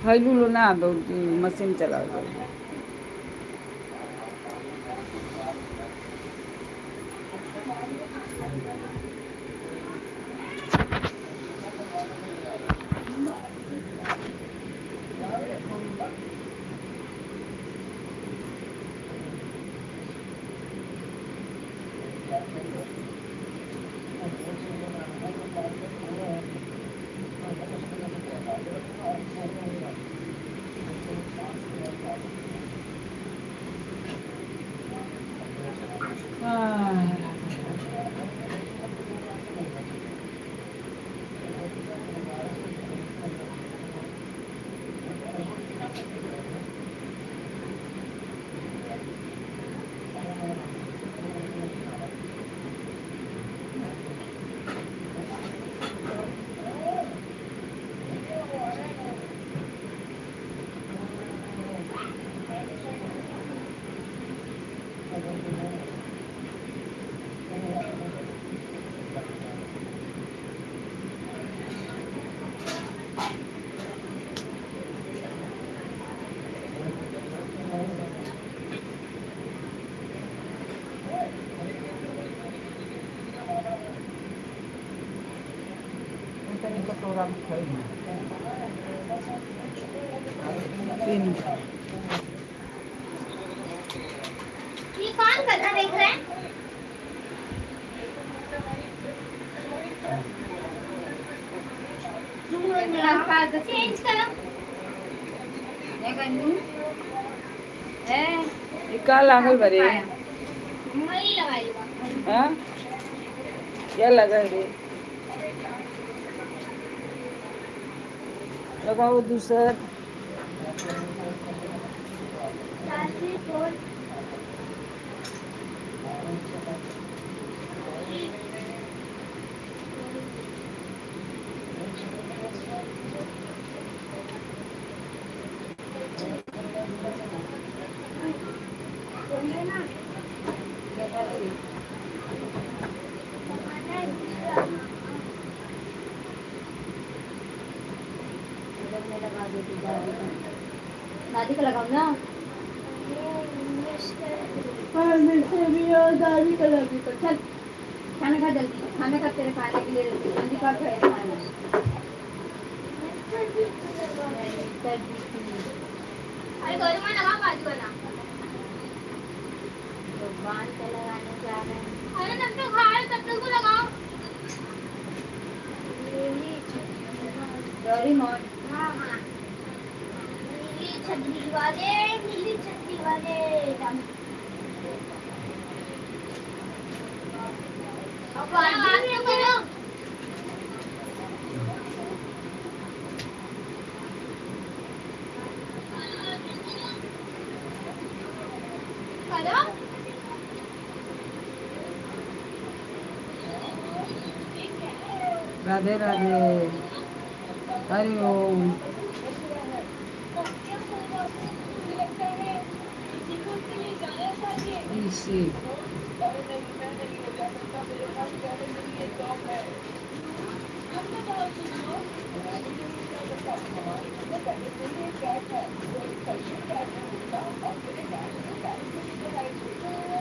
खैलू लो ना मशीन चलावे। हाँ। तनी कटोरा में खैलू। तीन। ये कौन गधा देख रहा है? चेंज करो। ई का लागल बा रे? वही लगाई। हाँ, क्या लगल रे? लगाओ दूसर। 4 4। दादी को लगाओ ना। दादी को लगी तो चल, खाना खा जल्दी, खाना खा। तेरे खाने के लिए जल्दी पक गए खाना। अरे गौरी माँ, लगा बाजू वाला। भगवान को लगाने जा रहे हैं। अरे तब तक खा रहे, तब तक को लगाओ। डोरीमोन। हाँ हाँ, नीली छतरी वाले, नीली छतरी वाले। अब बाजू करो। करो। राधे राधे, हरि ओम। इसी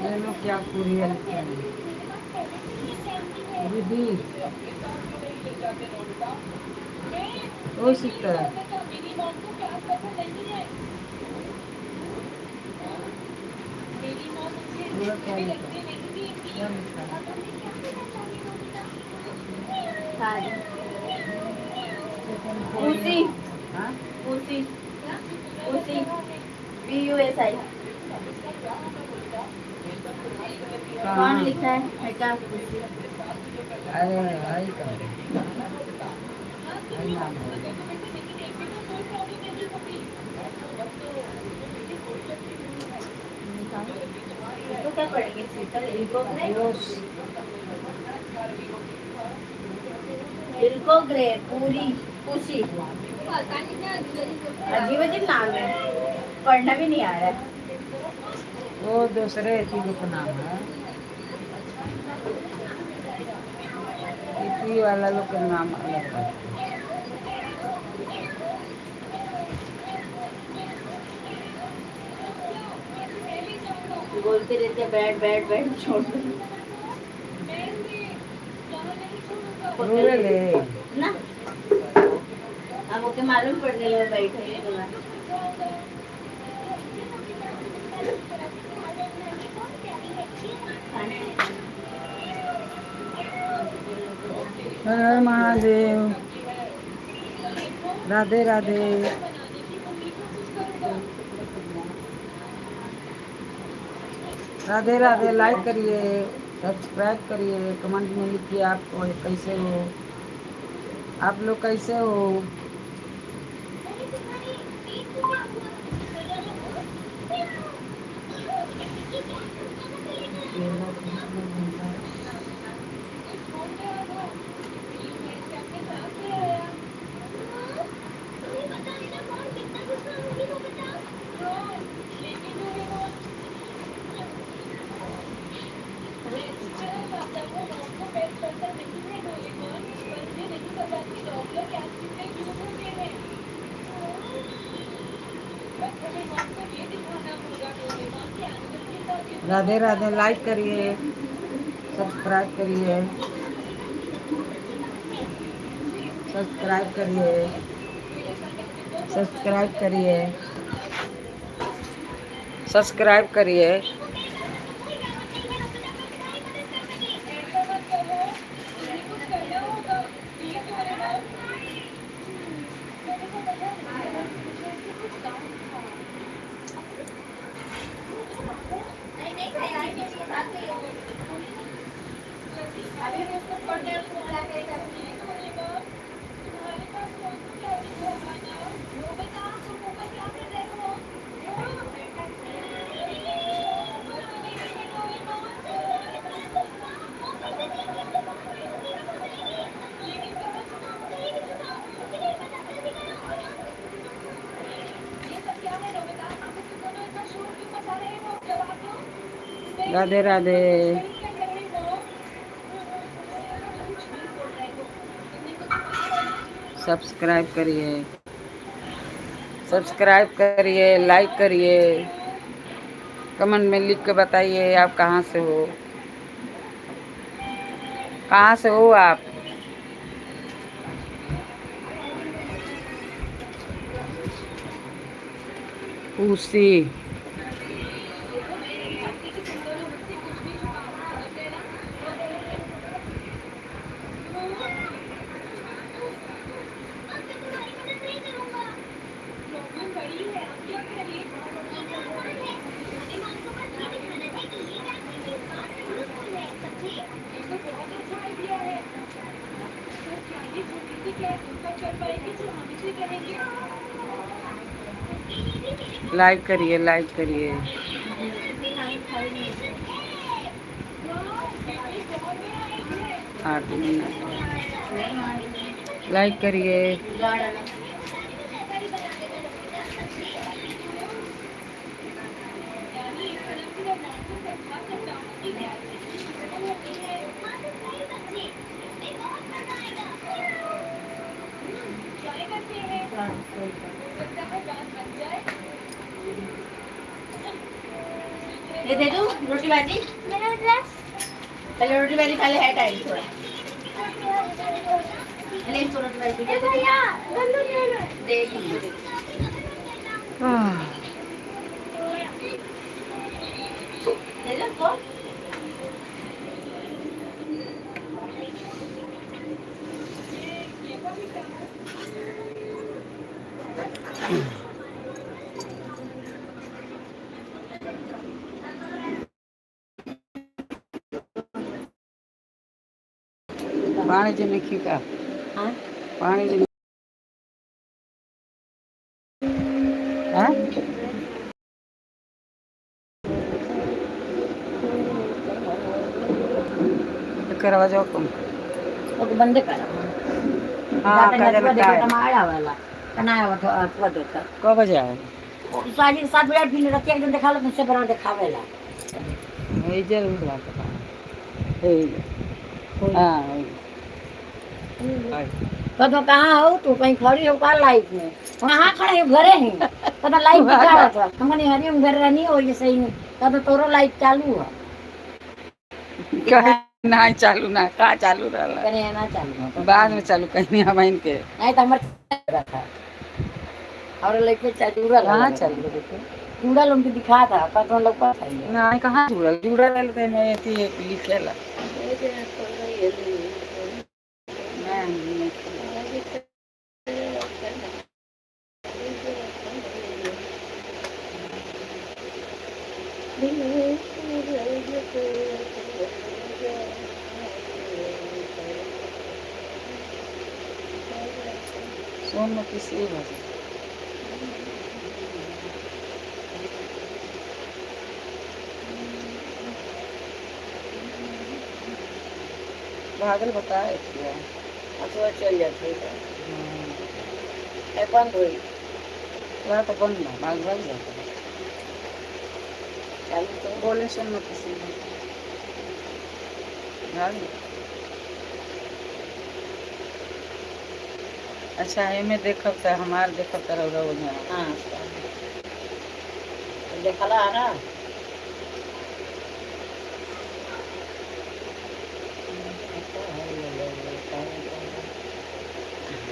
ये लोग क्या पूरी है दीदी? ओ सीता, पूरा क्या लिखा? क्या लिखा? उसी। हाँ। उसी, उसी, BUSI। कौन कहाँ? लिखा है? है क्या उसी? अरे भाई, का भाई नाम है। इसको क्या पढ़ेंगे? शीतल इनको ग्रे। रोज। इनको ग्रे पूरी पूसी। पता नहीं क्या अजीब अजीब। अजीब अजीब नाम है, पढ़ना भी नहीं आ रहा है। वो दूसरे चीजों का नाम है। यूपी वाला लोग का नाम अलग है। बोलते रहते बैठ बैठ बैठ, छोड़ दो। रोवे ले। ना, अब ओके मालूम पड़ गया बैठे हैं तुला। हर हर महादेव, राधे राधे। राधे राधे। लाइक करिए, सब्सक्राइब करिए, कमेंट में लिखिए आप कैसे हो, आप लोग कैसे हो। राधे राधे। लाइक करिए, सब्सक्राइब करिए, सब्सक्राइब करिए, सब्सक्राइब करिए, सब्सक्राइब करिए। राधे राधे। सब्सक्राइब करिए, सब्सक्राइब करिए, लाइक करिए, कमेंट में लिख के बताइए आप कहाँ से हो, कहाँ से हो आप। पूसी। लाइक करिए, लाइक करिए। 8 मिनट। लाइक करिए। ये दे दूँ रोटी भाजी? मेरा ड्रेस। पहले रोटी भाजी खा ले, है टाइम थोड़ा। ले इसको रोटी भाजी दे। ए भैया, गंदू ले लो। दे इसको, दे। आह, दे दो उसको। पानी जी नहीं का? हाँ। पानी जी हाँ। करवा जाओ तुम। ओके, बंद कर। हाँ, का जाने का है। वाला कना आवत देखा। कब बजे आए? 7:30 बजे फिर रतिया के दिन देखा लो, मुझसे बड़ा देखावेला। ये जरूर लाता है। हाँ। कहो कहाँ हो तू? कहीं खड़ी हो का लाइट में? कहाँ खड़े हो? घरे ही पता लाइट दिखा रहा था। हमने हरी हम घर रहनी हो ये सही नहीं। तब तो तोरो लाइट चालू है। कहे ना चालू ना का चालू रहला। कने ना चालू है। बाद में चालू कहीं हम इनके। नहीं तो हमर रखा और लेके जुड़ल। कहाँ चालू देखो। जुड़ल उनके दिखा था पर तो लोग पास आई। ना कहाँ जुड़ल जुड़ल रहल तो एमे अथी एक लिखेला। नहीं नहीं। सोमवती से भजे। भागल बताए किया। अथवा चल जाते है बंद हुई। थोड़ा तो बंद ना भाग भाग जाता है। चालू तो बोले सोमवती से भाग। अच्छा एमे देखब त हमार देखब त रउरा ओइमे। हाँ देखला है ना।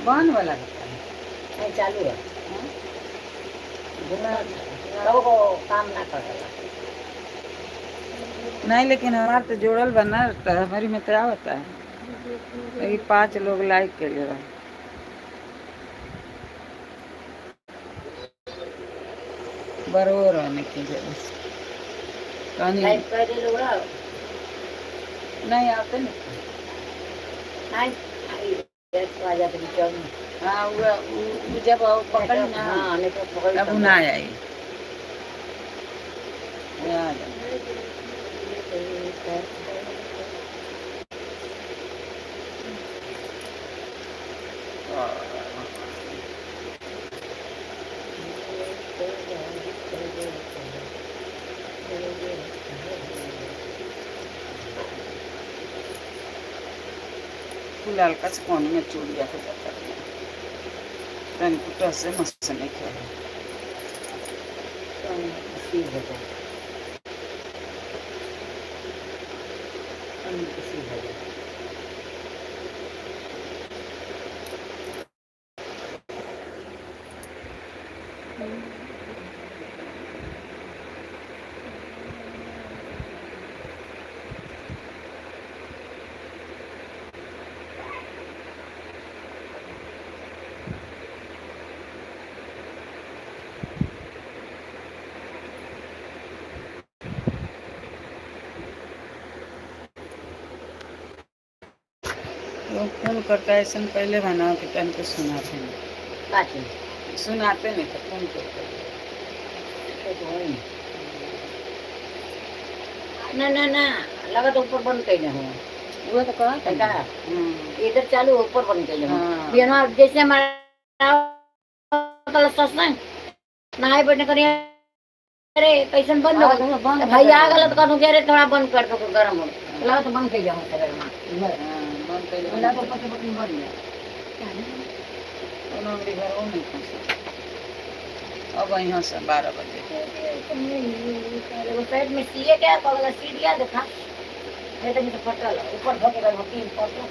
बंद वाला होता है। नहीं चालू है। हाँ? तब वो काम ना कर रहा। नहीं लेकिन हमार तो जोड़ल बना तो हमारी में तो आवता है। लेकिन 5 लोग लाइक के लिए बरोबर होने की जरूरत कहानी लाइट कर दे लोग नहीं आते नहीं। नहीं आ जाते बीच में। हाँ वो जब वो पकड़ी ना। हाँ नहीं तो पकड़ तब ना आई। याद लाल का कोने में चूड़िया हो जाता है। तन कुटा से मस्त नहीं खेला। वो फोन करता है ऐसा पहले बनाओ कि टाइम को सुनाते नहीं। सुनाते नहीं तो फोन करते ना ना ना लगा तो ऊपर बंद कर हो। वो तो कहा था इधर चालू ऊपर बंद कर हो। जैसे हमारा सत्संग नहाए बैठने करिए अरे कैसन बंद हो गया भाई आ गलत कर दूँ अरे थोड़ा बंद कर दो गर्म हो लगा तो बंद कर जाऊँ बंद कर अब यहाँ से 12 बजे साइड में सीए क्या पगला सी दिया देखा ये तो फटल ऊपर धोके गए तीन परसों।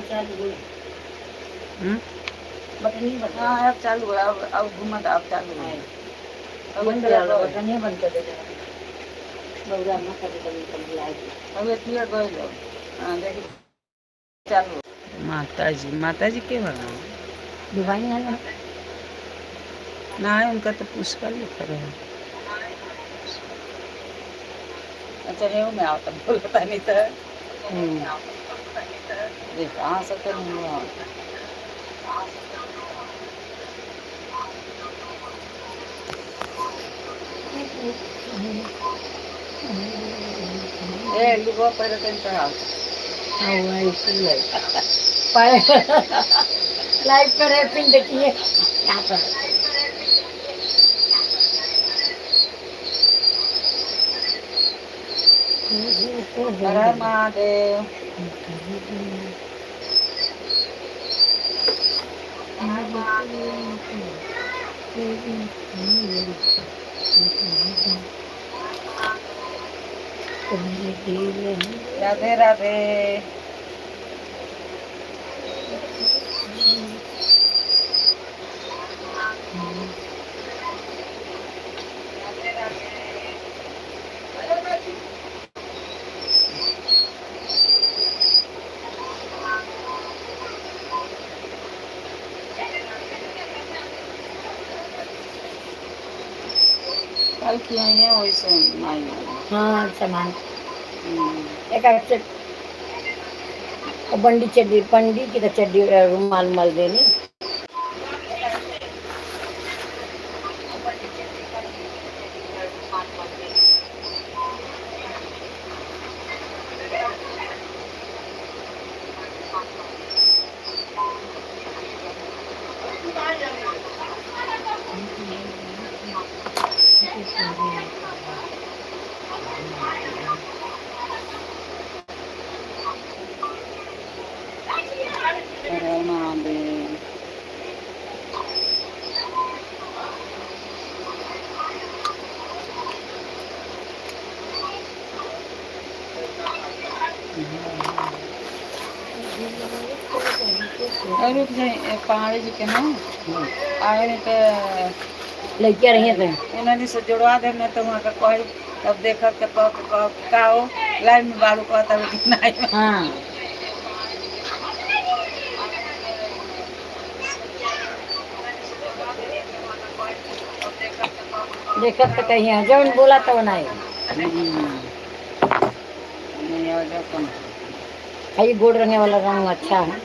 चालू हुई बटन नहीं बंद। हाँ अब चालू है अब घूमत अब चालू है। अब बंद बटन नहीं बंद कर देना। बउरा में कभी कभी कभी आई। अब एतिया गइल। हां, देखी, चालू। माता जी, माता जी के बना? दवाई ना ना। ना है उनका तो पुष्कर लिखा रहे। अच्छा, रेहू में आवता बोलता नहीं तो देख, हाँ, सब तो नहीं हुआ। ए लुगो पहले तन चढ़ाओ। हाँ, ऐसी है पर लाइव पर रैपिंग देखिए क्या पर। हर हर महादेव। राधे राधे। कल की आई है वैसे माई वाली। हाँ, सामान एक एक से बंडी चड्डी, पंडी की तो चड्डी, रुमाल उमाल देनी। हर हर महादेव। अरे रुक जाए, पहाड़ी जी के ना आए नहीं तो लड़कियां रही थे। उन्होंने से जुड़वा दे, नहीं तो वहाँ का कोई तब देखब तो कह कह का हो, लाइन में बालू कहता कि नहीं। हाँ। देखत तो कहीं है, जौन बोला तो नहीं। नहीं आ जाओ कम। है गोड़ रंगे वाला रंग अच्छा है।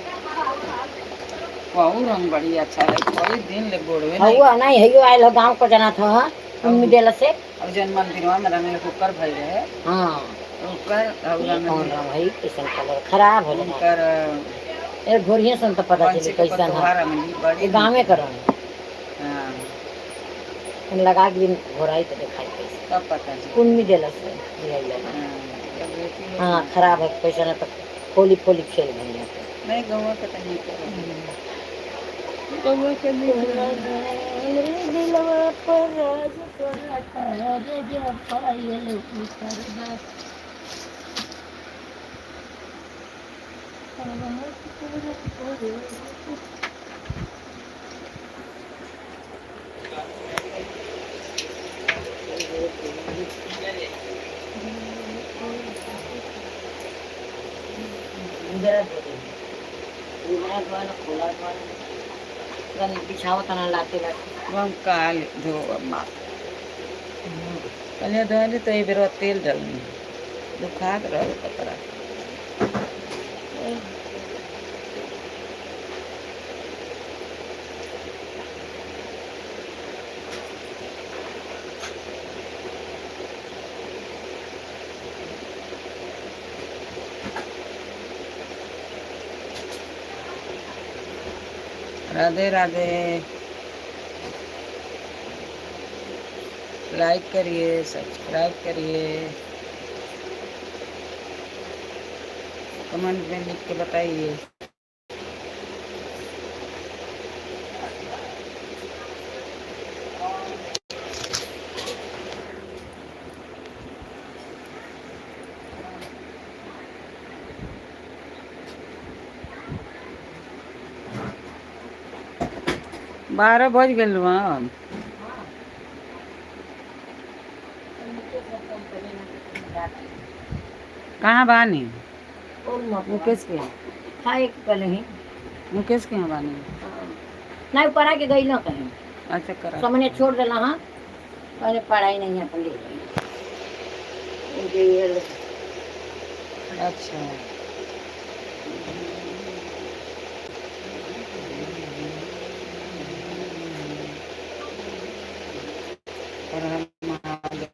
बहु रंग बड़ी अच्छा है, बड़ी दिन ले गोड़वे नहीं। हुआ नहीं है, आयल हो गांव को जाना था, हाँ, उम्मीद देला से। अब जन मंदिरवा में रंगले कुकर भई रहे। हाँ। ऊपर और ये रंग कौन रंग है? कैसन कलर खराब हो जाना। उनकर ए घोरिया सन तो पता पंछी चली के कैसन है। पतवारा में बड़ी ये गाँवे का रंग। हाँ। हम लगा के दिन घोराई तो दिखाई कैसे। तब पता चली। कुन्नी देला से दिया। हाँ, जब रेती हो। हाँ, खराब है कैसन है तो होली फोली खेल भैया। नहीं, गौवा के तो नहीं करो, गौवा के नहीं करो। उधर बिछाओ तना लाते लाते। हम काल धो माँ, पहले धोली तो ये बेर तेल डलनी दुखात रहे कपड़ा। राधे राधे। लाइक करिए, सब्सक्राइब करिए, कमेंट में लिख के बताइए। 12 बज गए वहाँ। कहाँ बानी? और मुकेश के? खाए के पहले ही। मुकेश के यहाँ बानी? नहीं, पढ़ा के गई ना कहीं। अच्छा, करा। समझने छोड़ देला। हाँ, पहले पढ़ाई नहीं है, अपन ले गई उनके ये। अच्छा। हर हर महादेव।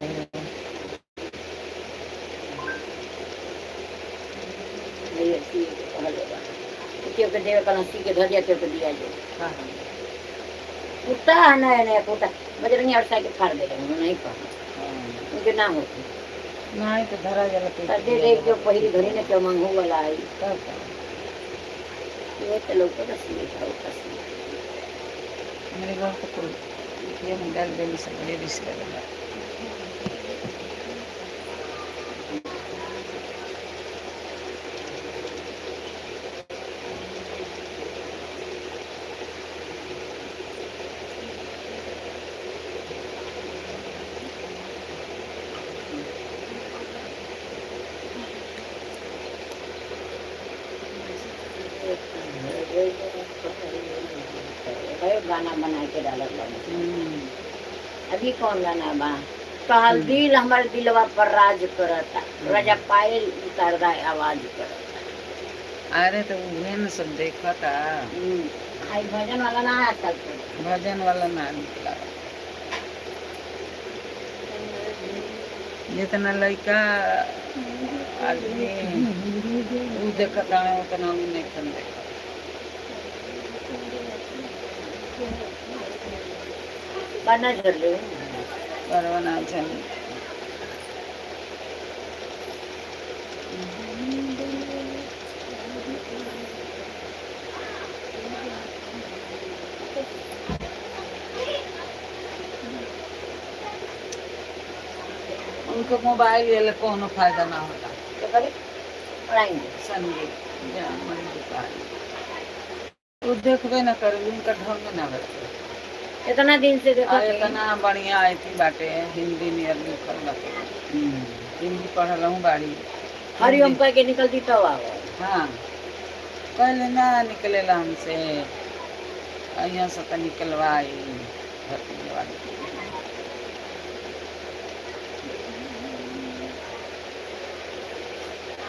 ये सी के कहले बा। केहू के देवे कल सी के धर दिया, केहू के दिया जो। हाँ। कुत्ता है, नया नया कुत्ता बजरंगी और साइकिल फाड़ दे रहे नहीं कहा। हाँ। उनके ना होती। नहीं तो धरा जाला तो। दे दे क्यों पहली घड़ी ने क्यों मंगू वाला आई। तब का। ये तो लोग को सी खाओ सी। मेरे घर तो कुल ये में डाल देली सब बड़े रिस्क करेला। अरे गाना बना के डालत बानी। अभी कौन गाना बा? कहल दिल हमारे दिलवा पर राज करता, राजा पायल उतारदा आवाज करता। अरे तो उहे न सब देखता। आई भजन वाला ना है आजकल तो। भजन वाला ना निकला। जितना लड़का आदमी उ देखता है, उतना उ नहीं देखता। बना झरले। परवाना झल। उनको मोबाइल ये कोनो फायदा ना होता। तो करे पढ़ाएंगे। संगीत या मन दुकान वो देखबे ना करे, उनका ढंग ना बाटे। इतना दिन से देखो। और इतना बढ़िया आई थी बाटे, हिंदी नियर लिखल बाटे, हिंदी पढ़ल हूँ बाड़ी। हरिओम कह के निकलती तो आओ। हाँ, पहले ना निकलेला हमसे, यहाँ से तो निकलवाई भतीजे वाली।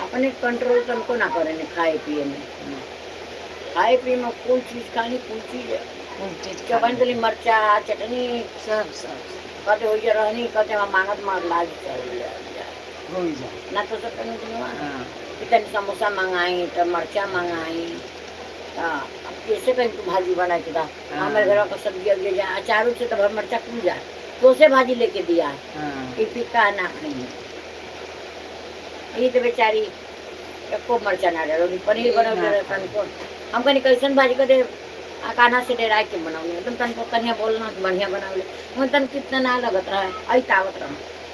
अपने कंट्रोल तुमको ना करें खाए पिए में। खाए पिए में कोई चीज खानी, कोई चीज। खूब चीज। चबन के लिए मरचा चटनी। सब सब। कहते हो जा रहनी, कहते हम मांगत मार लाज चल जा। हो जा। ना तो सब तनी हाँ। तनी समोसा मंगाई तो मरचा मंगाई। हाँ, अब कैसे कहीं तू भाजी बना के दा। हमारे घर का सब्जी अब जा अचारू से तो भर मरचा कुल जा तो से भाजी लेके दिया। हाँ। कि फीका ना खाई। ये तो बेचारी एको मरचा ना डालो, पनीर ये बनाओ ना दे खाए। तनको हम कहीं कैसन भाजी को दे आ कान्हा से डराए के बनाऊँ एकदम तनको कन्या बोलना कि बढ़िया बनाओ हम तन कितना ना लगत रहा ऐ तावत रहा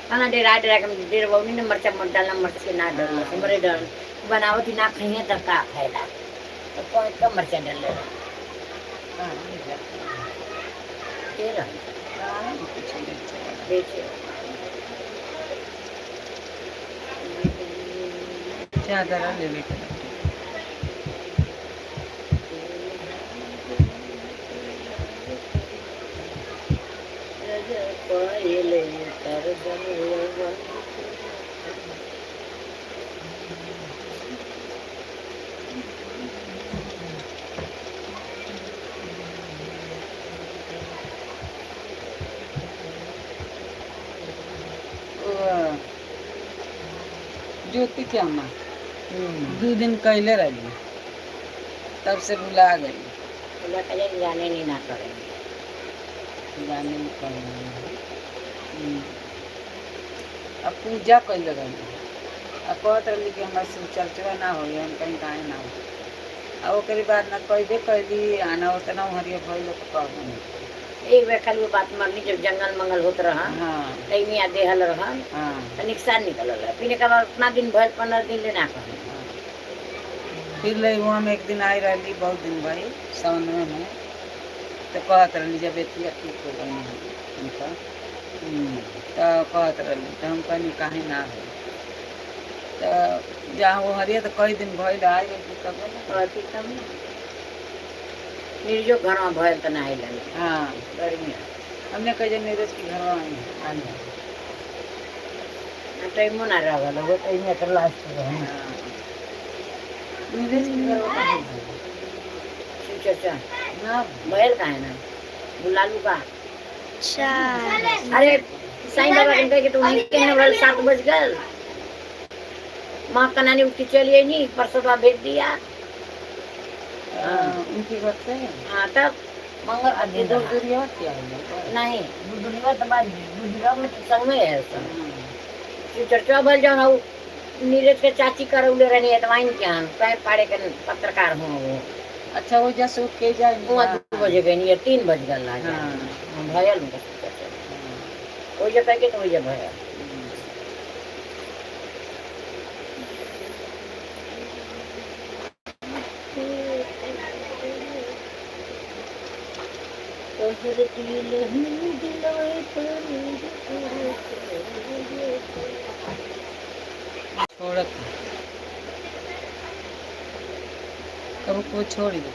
खाना डरा डरा के डरबौनी ने मरचा मत डालना, मर्च के ना डरना। हाँ। हमरे डर बनावत ही ना खाइए तो का फायदा? तो कौन कम मरचा डल ले। हाँ, ये जा। के रह हाँ, कुछ नहीं चला। बेचे। चादर लेवे के बाटे। पहले कर। वो, ज्योति के अम्मा 2 दिन कैले रही, तब से भुला गई। बोला कहे जाने नहीं ना करेंगे। जाने में कहीं। अब पूजा कैले रही। अब कहत रही कि हमारे से चर्चवा ना हो, हम कहीं काहे ना हो। आ ओकरे बाद ना कैबे कैली आ ना उतना हरियर भइल तो कहबो नहीं। एक बार खाली वो बात मरनी जब जंगल मंगल होत रहा। तैमी आ देहल रहा। तो नुकसान निकल रहा फिर एक बार उतना दिन भर 15 दिन ले ना कहे। हाँ। फिर ले वो हम एक दिन आई रही, बहुत दिन भई सावन में, तो कहत रही जब एथिया ठीक हो गई उनका, तो कहत रही तो हम कहनी काहे ना हो। तो जहाँ वो हरिया तो कई दिन भइल आई गई तब ना। अथी तब ना। निर्जो घर में भयल त नाही लगे। हाँ गर्मी है। हमने कहे नीरज के घर आई आई ना टाइमो ना रहल वो टाइम में लास्ट रहे। हाँ। नीरज के घर कहाँ शिव चर्चा ना भयल काहे ना बुलालू का। चार। अरे साईं बाबा के कह के तू नहीं कहने वाला 7 बज गल। माँ का नानी उठ के चली आई नहीं परसों भेज दिया। हाँ, उनके घर से। हाँ तब मंगल का दिन दूर रहा। दूरिया क्या है। नहीं बुधुनिया तो बाद बुधुनिया में तो संग में है सब। शिव चर्चा भल जाओ ना नीरज के चाची करौले रहनी है तो वाइन के हन पैर पाड़े के पत्रकार हूँ वो। अच्छा वो जैसे उठ के जाए। वहाँ 2 बजे गई नहीं 3 बज गल आज। हाँ। भयल उनका शिव चर्चा वो जब कह के तो वो जब भयल। छोड़त कभी को छोड़ देते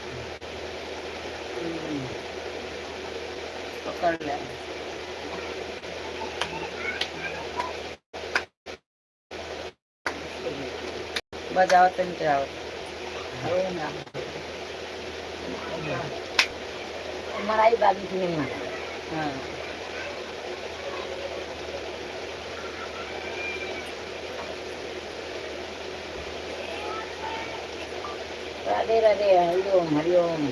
पकड़ ले। बजाओ तुम जाओ ना। मराई बाबी की नहीं मारा। हाँ राधे राधे हरिओम हरिओम।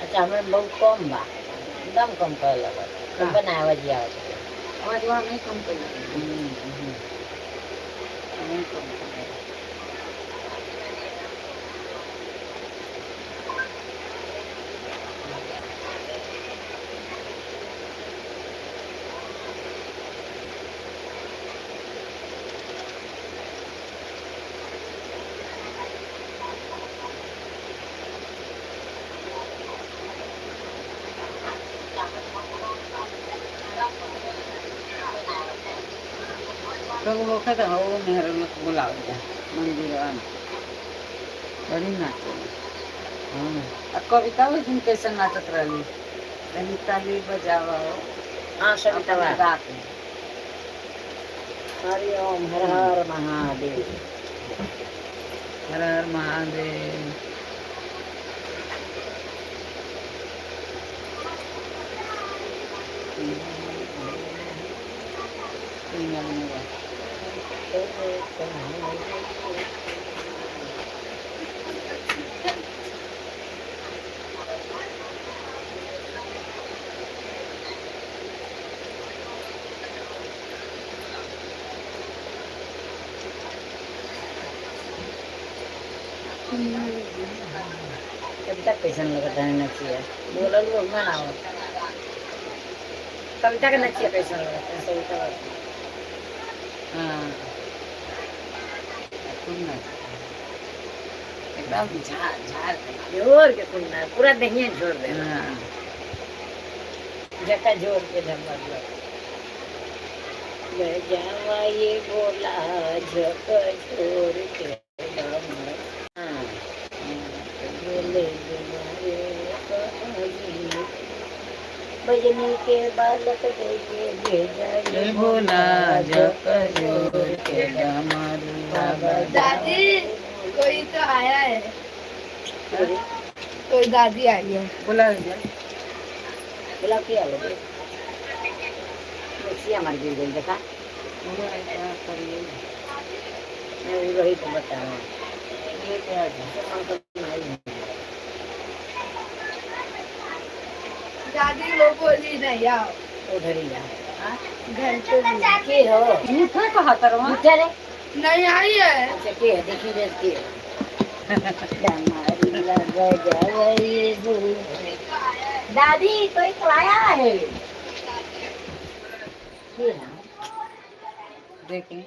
अच्छा हमें बहुत कम बा एकदम कम कर लगल हाँ। बनावे जी आवत। आवाज वहाँ नहीं कम कर नहीं कम कर। कब वक्त हो मेहर लोग बुलाओ जा मंदिर में बड़ी नाचे। हाँ कविता उस दिन कैसे नाचत रही तनी ताली बजावा हो। हाँ सविता अपने बा। रात में। हरिओम हर हर महादेव। हर हर महादेव। कविता कैसन लगता है नचिया बोलल लोग मन आवत। कविता के नचिया कैसन लगता है सविता बा। हाँ खूब नाच एकदम झार झार के। जोर के खूब ना पूरा दहिया झोर दे। हाँ झका झोर के झमर ले जावा ये बोला झक झोर के झमर। हाँ बोले बजनी के बालक देखे भेजा जय भोला जप जोर के डमरुआ बजा। दादी कोई तो आया है, कोई दादी आई है। बोला जा बोला क्या लगे मिक्सी हमारी गिर गई देखा। बोला ऐसा करिए। मैं वही तो बता रहा हूँ। ये क्या है? दादी वो बोली नहीं आओ उधर ही जा घर पे भी। के हो झूठा कहा तरवा झूठा रे। नहीं आई है। अच्छा के है देखी रे के है। डमरू बजावई दादी कोई तो आया है। के है? देखें।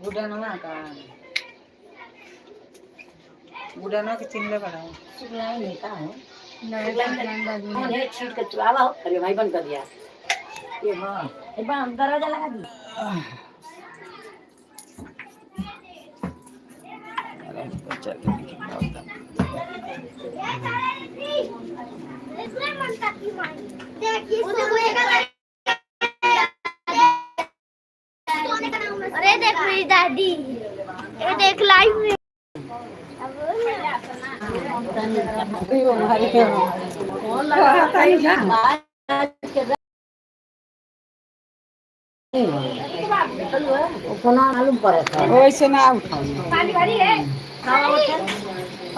गुडनवा का, गुडनवा के चिन्ह बड़ा। सुखलाई नहीं का है? कौन है? छीट के तू आवा हो। अरे भाई, बंद कर दिया ये। हाँ, एक बार हम दरवाजा लगा दी। अरे बच्चा के देखे बहुत। अरे देख मेरी दादी, ये देख लाइव में। आता ही ना। फोन मालूम पड़े था। वैसे ना उठाओ। पानी भरी है।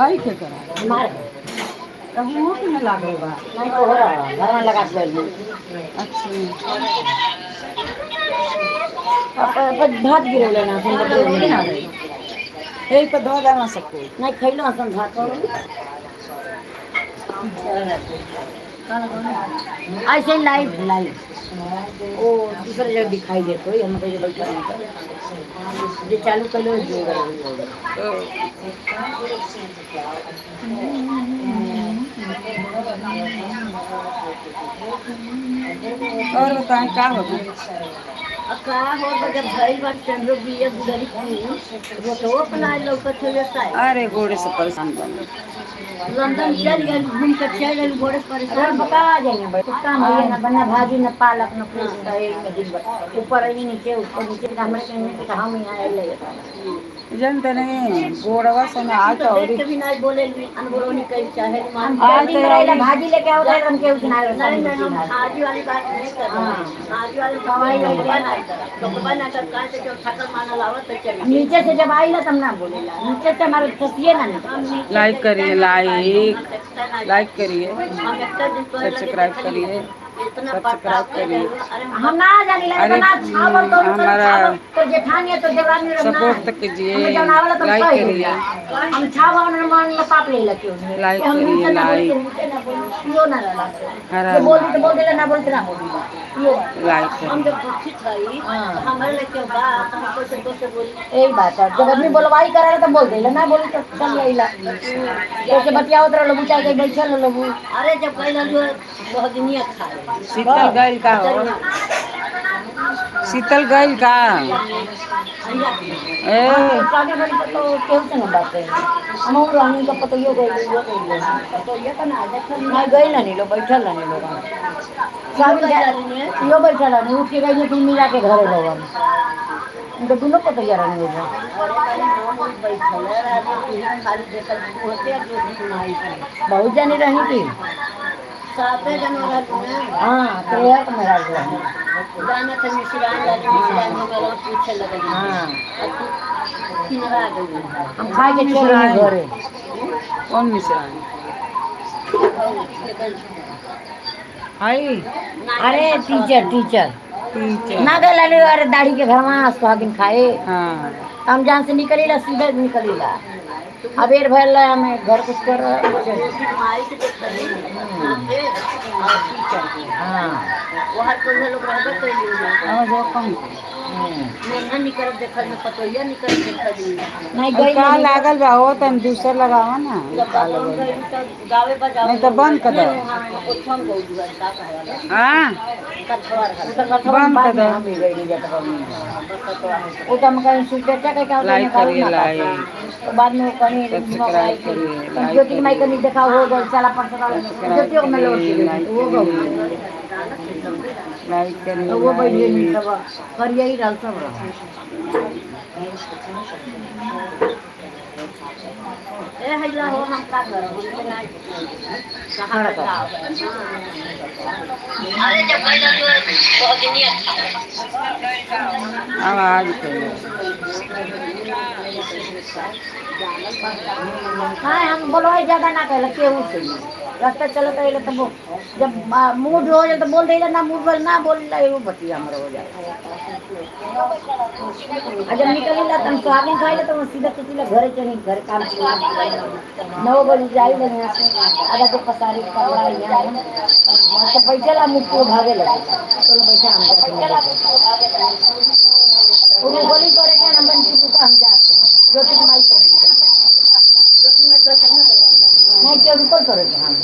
आई के करा। मार। तब मुँह पे ना लागल बा। नहीं तो हो रहा है, घर में लगा के बैठ। अच्छा। अब भात गिरौले ना सुन। ना यही पर धो देना सबको। नहीं खैलो हसन भात। ऐसे ही लाइव लाइव वो दूसरे जगह दिखाई देते हो, हम कहीं बैठा नहीं, ये चालू कर लो जो। तो और बताएं, का होगा? अब का हो, जब भइल बा चंद्र बिया गुदरी रोटो अपना लौकत हो साय। अरे गोड़े से परेशान बन। लंदन चल गए, घूम के चल गए, गोड़े से परेशान बता जाएंगे भाई। कुछ काम है ना बना भाजी न पालक न कुछ रहे में दिन भर ऊपर आई नीचे ऊपर नीचे, हमारे कहने के हम यहाँ आए। जानते नहीं गोड़वा से ना आज तो देख के भी नहीं बोले, अनबोलनी कहीं चाहे मान। आज तो भाजी लेके आओ, हम के उतना नहीं नहीं, हम भाजी वाली बात नहीं कर रहे, भाजी वाली कमाई नहीं कर ना कर काहे से जो ठकर माना लावत तो चल नीचे से जब आई ना तब ना बोलेला, नीचे से हमारे फंसिए ना नहीं। लाइक करिए, लाइक लाइक करिए, सब्सक्राइब करिए, सब्सक्राइब करिए। हम ना जानी ला। अरे, ना छावल तो हमारा तो जेठानी है तो देवरानी रमना। सपोर्ट तो कीजिए, हमें जौन आवला तो लाइक कह करिए। देला। हम छावल न मान लो पाप ले लके। लाइक हम करिए, नीचे ना बोली, लाइक। नीचे ना बोली, यो ना रहला। हरा जो बोली तो बोल देला, ना बोली तो ना बोली, यो। लाइक करिए। हम जब दुखित हई तो हमारे लेके बात हम कोई से दोस्त बोली, यही बात है। जब आदमी बोलवाई करे तो बोल देला, ना बोली तो चल आइला, जैसे बतियावत रहो लोग चाहे बैठल लोग। अरे जब कहला जो बहुत दुनिया खाए। शीतल गइल का हो? शीतल गइल का? ए। आगे बढ़ी तो केहू से ना बात है। हम और रानी का पतइयो गइल, यो गइल पतइयो का ना देखल ना गइल ना लो बैठल ना लोग साबिन यो बैठल ना उठ के गइल, फिर मिला के घरे लोगन उनके दोनों पतइया रहने हो। बहुत जानी रहनी थी। साते जन रहलू। हाँ, तो यार तो मेरा रही। जाना था मिश्रान लाली, मिश्रान हो गया, पूछे लगे। हाँ। किनरा गई। हम खा के चल रहे घरे। कौन मिश्रा है? हाय। अरे टीचर, टीचर। टीचर। ना गए लाली, अरे दाढ़ी के घर में सुहागिन खाए। हाँ। हम जहाँ से निकलीला सीधे निकलीला, अबेर भइल हमें घर कुछ कर। माई से देखली साथे और टीचर के। हाँ। वहाँ तो लोग रहबे कैली। आवाज वो कम। नेन्हा निकल देखल में पतोहिया निकल देखल। नहीं और गई। का लागल बा हो तन दूसर लगावा ना। जब बाबा गई तब गावे बजावे। नहीं तो बंद कर दो। ओछम गई दुआर का कहवाला। हाँ। कथवा रहल। बंद कर दो। हम भी गई नहीं जाता। वो तो हम कहीं सुचेचा के क्या लाइक करिए, लाइक। तो बाद में वो कहीं सब्सक्राइब करिए, लाइक ज्योति माई कहीं देखा हो गई साला पर सब्सक्राइब ज्योति में लौट करिए, गई। लाइक वो गई। करिए, लाइक करिए। तो वो बैठ गई। लाइक। सब करिए ही रहल सब रह। ए हैला हो, हम का करब, हम तो नहीं कहाँ बताओ। अरे जब गई तो बहुत दिन अच्छा। आवाज करिए। हाँ, हम बोलो ज्यादा ना कहला केहू से। रास्ता चलत रहे तो जब मूड हो जाए तो बोल दे ना, मूड वाला ना बोल ला, वो बतिया हमर हो जाए। आ जब निकली ला तुम सोयाबीन खाई ला तो सीधा सोची घरे चली, घर काम 9 बजे जाई ला यहाँ से, आधा के पसारी कपड़ा यहाँ तो बैठे ला मुँह को भागे लगे तो बैठा हम वो गोली करे के नंबर की हम जाते हैं ज्योति माई से नहीं क्यों रुकल करो हम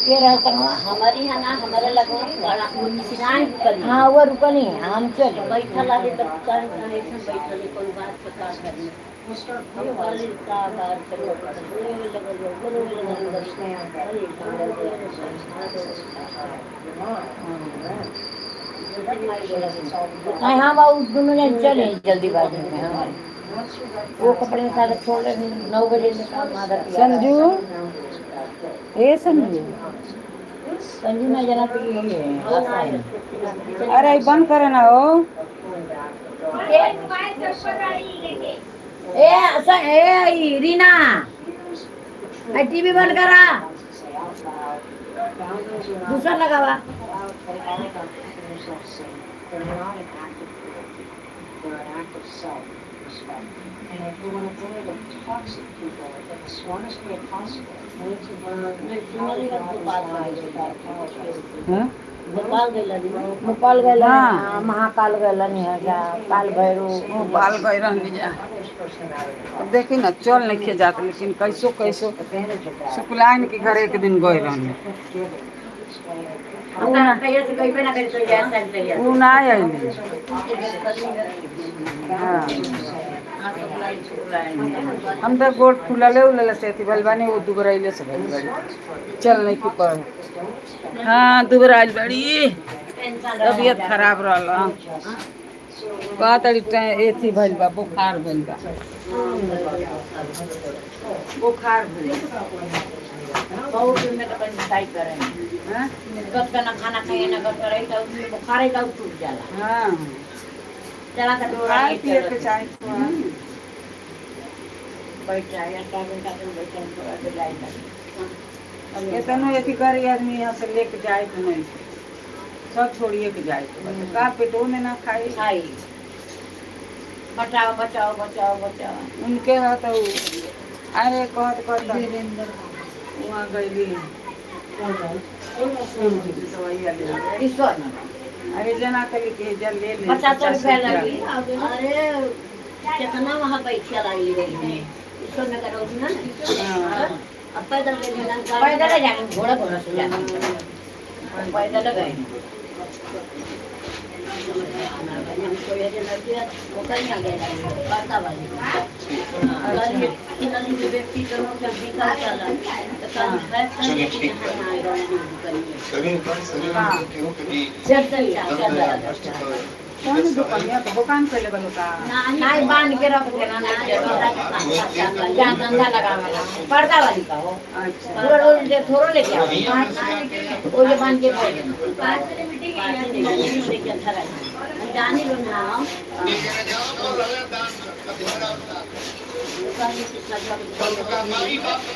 ये रह संगवा हमारी यहाँ ना हमारे लगवा कर। हाँ वो रुकल नहीं हम चल बैठल आदि तो कहीं कहीं से बैठल कोई बात से का करनी हम कहली का बात करो, रोवे लगल, रोवे लगल, अरे नहीं हम और दोनों जन चले जल्दीबाजी में। हाँ वो कपड़े सारे छोड़ 9 बजे संजू, ए संजू, संजू ना जना तो यही है। अरे बंद करे ना हो। ए ए रीना, टीवी बंद करा, दूसरा लगावा। भोपाल गइल। भोपाल गए, हाँ। महाकाल गए, काल भैरव भोपाल गए रहनी जा। अब देखी ना चल नहीं खे जात, लेकिन कैसो कैसो शुक्लाइन के घर एक दिन गए रहनी, उ ना आइली। हाँ हम तो गोड़ फूलले उलले से अथी भइल बानी, वो दुबराइले से भइल बाड़ी, चल नहीं की पर। हाँ दुबराइल बाड़ी, तबीयत खराब रहल। कहतड़ी एथी भइल बा, बुखार भइल बा, बुखार भइल बा। बहुत में तो पंचायत करें हाँ? गप का ना खाना खाए ना गप रही तो बुखार ही टूट जाला। हाँ चला का डोरा खाए पिए के चाहे थोड़ा। बैठ जाए का बैठा थोड़ा देर जाए। केतनो अथी करी आदमी यहाँ से लेके जाए के नहीं, सब छोड़िए के जाए के बा। का पेटो में ना खाई खाई, बचाओ बचाओ बचाओ बचाओ। उनके है तो अरे कहत कहत वहाँ गईली दवाइया ले। ईश्वर ना अरे जना कली के जल ले ले 50 रुपया लगी। अरे कितना वहाँ बैठिया लाई रही ईश्वर नगर रोड ना। हाँ। अब पैदल गए ना, पैदल जाने घोड़ा घोड़ा से जाने पैदल गए। हमको ये लड़की वो कहीं आ गए पता वाली व्यक्ति चलिए ठीक है। कौन दुकान तो दुकान पे लगल का नहीं बांध के रख देना, जहाँ धंधा लगावेला पर्दा वाली का हो। अच्छा थोड़ा रोज ले थोड़ा लेके आओ, वो जो बांध के रख देना। जाने लो ना।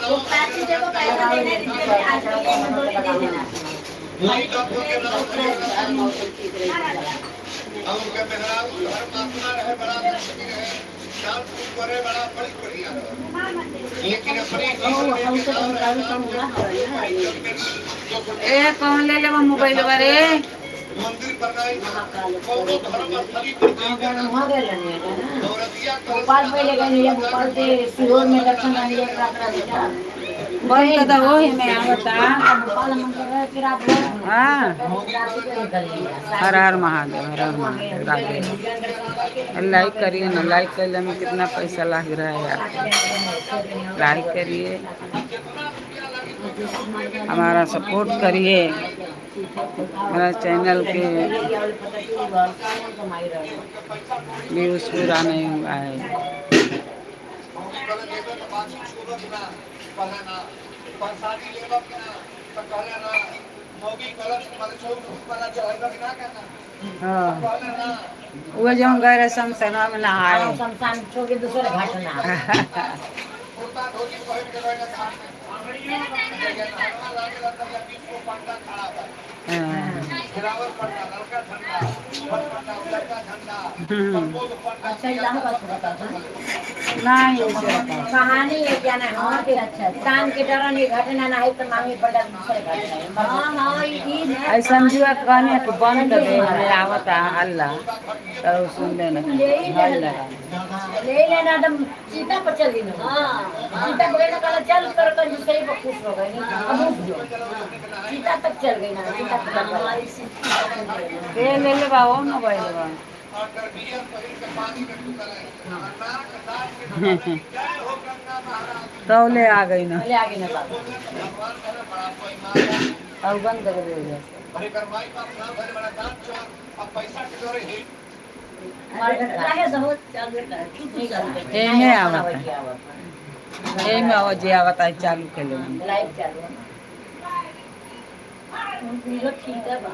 वो पैसे देखो, पैसा देना है, आज के लिए दे देना। ए कौन ले लेवा मोबाइल बारे? वहाँ गए ना भोपाल पहले गए नहीं, भोपाल से सीहोर में दर्शन आने एक रात रह गया। बंद कर दो वही में आवता। भोपाल हम कर फिर आप लोग हाँ रात को निकल लिया। हर हर महादेव, हर हर महादेव, राधे। लाइक करिए ना, लाइक करने में कितना पैसा लग रहा है आपको। लाइक करिए, हमारा सपोर्ट करिए, मेरा चैनल के व्यूज पूरा नहीं हुआ है। हाँ वो जो हम गए रहे शमशान में नहाए, शमशान छोड़ के दूसरे घाट ना। हाँ। हम्म। अच्छा इलाहाबाद से बता दो। नहीं ऐसे बताओ। कहानी है क्या ना हाँ के कान के डरन ये घटना ना है तो मांगी पड़ा दूसरे घटना है। हाँ हाँ ये है। ऐसा समझुआ कहनी है कि बंद कर दे हमें आवत आ अल्लाह तो सुन लेना ले ही भय लेना। लगा। ले लेना एकदम सीता पर चली ना। हाँ सीता को ना कहा चल कर कर दूसरे पर खुश हो गई अब उठ जो सीता तक चल गई ना सीता तक चल गई। हमारी सिद्धि ए ले ले बा ओ न भाई बा। तो ले आ गई ना। ले आगे ना बाबू। और बंद कर दे जैसे। रहे दहो चालू कर चुप चालू कर। एमे आवत है। एमे आवत जे आवत है चालू कर ले। लाइव चालू है। ये ठीक है बा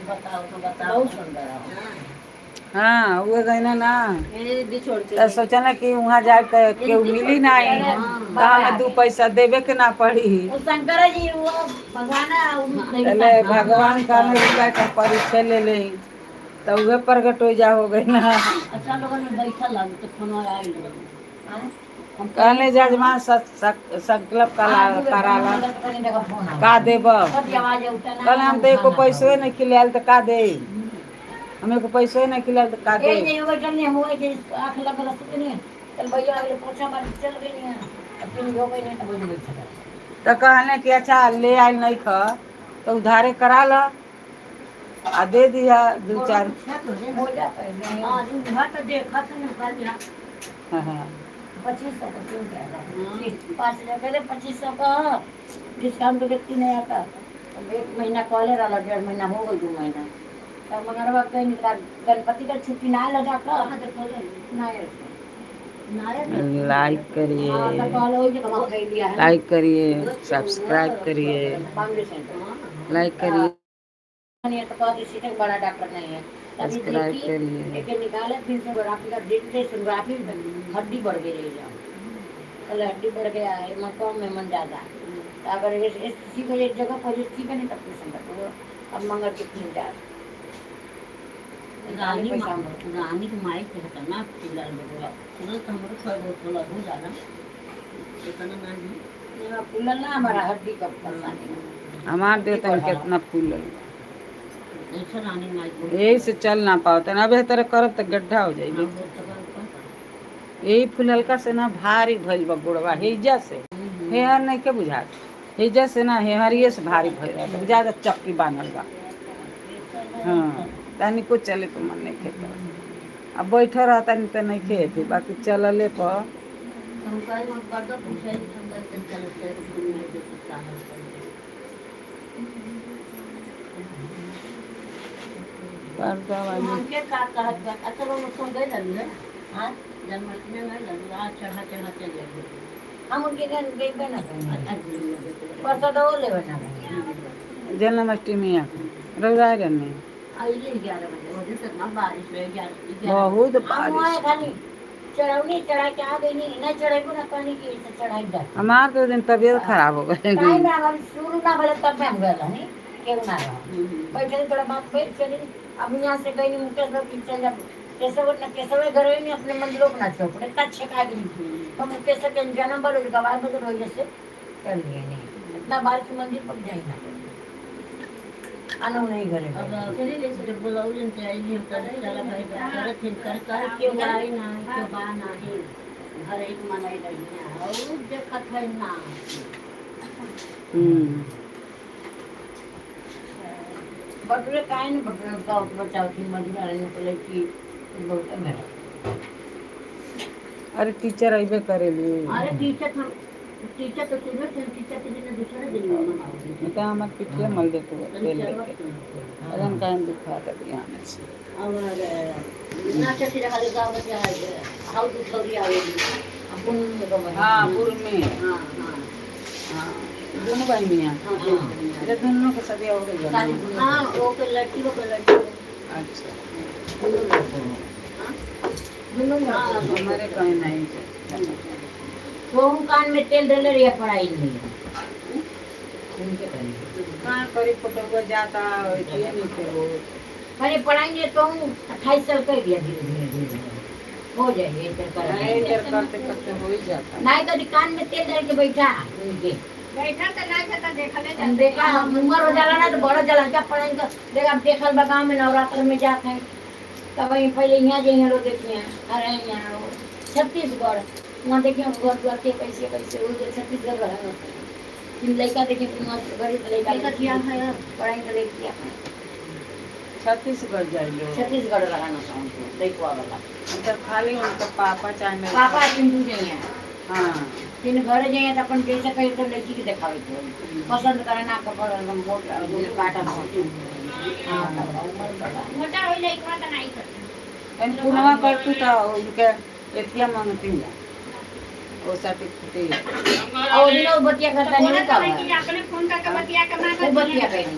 बताओ तो बताओ। बहुत सुंदर है। हाँ वो गई ना ना मेरे दीदी छोड़ के तो सोचना कि वहाँ जाए तो केहू मिली नहीं तो हमें दू पैसा देवे के ना पड़ी। वो शंकर जी वो भगवान है, वो पहले भगवान का रुपया का परीक्षा ले ले तो उहे प्रगट हो जा हो गई ना। अच्छा लोगन में बैठल हन तो फोन आइल। कहले जजमान संकल्प कराला का देब। कहले हम तो एको पैसो नहीं खिलायल तो का दे हम एको पैसो नहीं खिलायल तो का दे। ए नहीं बैठल नहीं हम के आंख लगल सुत नहीं चल भैया अगले पोछा मार चल गई नहीं अपनी हो गई नहीं तो बोल बैठल। तो कहले कि अच्छा ले आयल नहीं ख तो उधारे करा ल आ दे दिया दू चार। हो जाता है नहीं। हां दिन भर तो देखत न कर दिया। हाँ। 2500 का क्यों कह रहा 5000 पहले 2500 का डिस्काउंट तो व्यक्ति नहीं आता। अब एक महीना कॉले रहा 1.5 महीना हो गई 2 महीना तब मगर कहीं निकाल गणपति का छुट्टी ना लगा कर ना लाइक हाँ तो करिए कॉल हो जगह वहाँ लिया है। लाइक करिए सब्सक्राइब करिए बॉम्बे सेंटर लाइक करिए नहीं है तो कहते सीधे बड़ा डॉक्टर नहीं है तभी सब्सक्राइब देखी, करिए। एक निकाले फिर सोनोग्राफी का देखते सोनोग्राफी हड्डी बढ़ गई रही जाओ कल हड्डी बढ़ गया है मन कम है मन ज्यादा तो अगर इस किसी को एक जगह पर ठीक है नहीं तब पेशेंट वो अब मंगल के तीन चार रानी रानी के माई के हता ना फूलल बटुआ फूलल तो हमरो थोड़ा बहुत थोड़ा हो जाला इतना ना ही। फूलल ना हमारा हड्डी का परेशानी है। हमार देता है कितना फूल ऐसा रानी माई को यही से चल ना पाओ ना बेहतर करब तो गड्ढा हो जाई। यही फूल हल्का से ना भारी भइल बा गोड़वा हेजा से हेहर नहीं के बुझात हेजा से ना हेहरिए से भारी भइल बा बुझा चक्की बान्हल बा। हाँ तनिको चले तो मन नहीं खेत अब बैठल रहता नहीं तो नहीं खेत बाकी चलले पर हम कहे हम पर्दा पूछे हम चल चल चल सुनने के कुत्ता है। पर्दा वाली हमके का कहत बा अच्छा वो सुन गए लगी है हां जन्माष्टमी में लगी आ चढ़ा चढ़ा चल जाए। हम उनके घर गई बना अच्छा परसों तो वो ले बना जन्माष्टमी आ रविवार में आइले 11 बजे वो दिन तक ना बारिश रहे 11 बहुत हम वहाँ बारिश। खाली चढ़ौनी चढ़ा के आ गई नहीं ना चढ़ाई ना पानी की से चढ़ाई जा हमार तो दिन तबीयत खराब हो गई। टाइम ना हमारी शुरू ना भले तब में हम गए नहीं केहू ना रहा बैठे थोड़ा बात फिर चली। अब यहाँ से गई नहीं मुकेश बाबू की चल जा केशव न केशव घर में अपने मंदिरों को ना चौपड़े इतना छेका गई तो मुकेश के जन्म बल गवार बदल हो जैसे चल गए नहीं इतना बारिश मंदिर पर जाए ना आनो नहीं घरे अब चली ले से बुलाउलिन से आइली हम कर चला भाई करत हिन कर कर क्यों आई ना क्यों बा ना ही घर एक मनाई रही ना और देखत है ना। हम्म बटुए काहे नहीं बटुए का बचाव थी मजबूर रहने को लड़की बहुत मेरा। अरे टीचर अबे करेली। अरे टीचर हम टीचर तो सुनो टीचर के दिन दूसरे दिन मनाओ तो हमार पिटिया मल देते हुए तेल लेके अगन काहे दुखा तब यहाँ से। और नाचा से रहा गाँव में how दू छोरी आवेगी। अपन हाँ पूर्व में। हाँ हाँ हाँ दोनों भाई मियाँ। हाँ अरे दोनों के सदिया हो गई। हाँ वो के लड़की वो के लड़की। अच्छा दोनों हाँ हमारे कहीं नहीं। वो कान में तेल डले रही है पढ़ाई नहीं। उनके करेंगे। कहाँ करी फोटो जाता ऐसे नहीं करो। अरे पढ़ाएंगे तो 28 साल कर दिया, धीरे धीरे धीरे धीरे हो जाएंगे इधर नहीं कर इधर करते करते हो ही जाता। नहीं तो कान में तेल डाल के बैठा उनके बैठा तो ना जाता देखले हम देखा हम उम्र हो जाला ना तो बड़ा जाला क्या पढ़ाएंगे। देखा अब देखल बा गाँव में नवरात्र में जाते हैं तब वहीं पहले यहाँ जाइए लोग देखिए, अरे यहाँ वो छत्तीसगढ़ वहाँ देखिए घर द्वार के कैसे कैसे हो गए छत्तीसगढ़ रहा। तीन लड़का देखिए मस्त गरीब लड़का है। पढ़ाई लड़की छत्तीसगढ़ जाइलो। छत्तीसगढ़ रहा ना लड़का वाला। उधर खाली उनका पापा चाहे मेरे पापा चिंटू जाइए। हाँ तीन घर जाइए तो अपन जैसे कहे तो लड़की के देखावे के पसंद करे ना कपड़ा एकदम मोटा काटा। हाँ तब उम्र बड़ा मोटा हो लइकवा त नहीं करती। एन पुनवा करतू तो उनके एतिया मांगती ना वो सर्टिफिकेट। और दिन वो बतिया करता नहीं बोलत का है कि अपने फोन करके बतिया के मांगत वो बतिया कहीं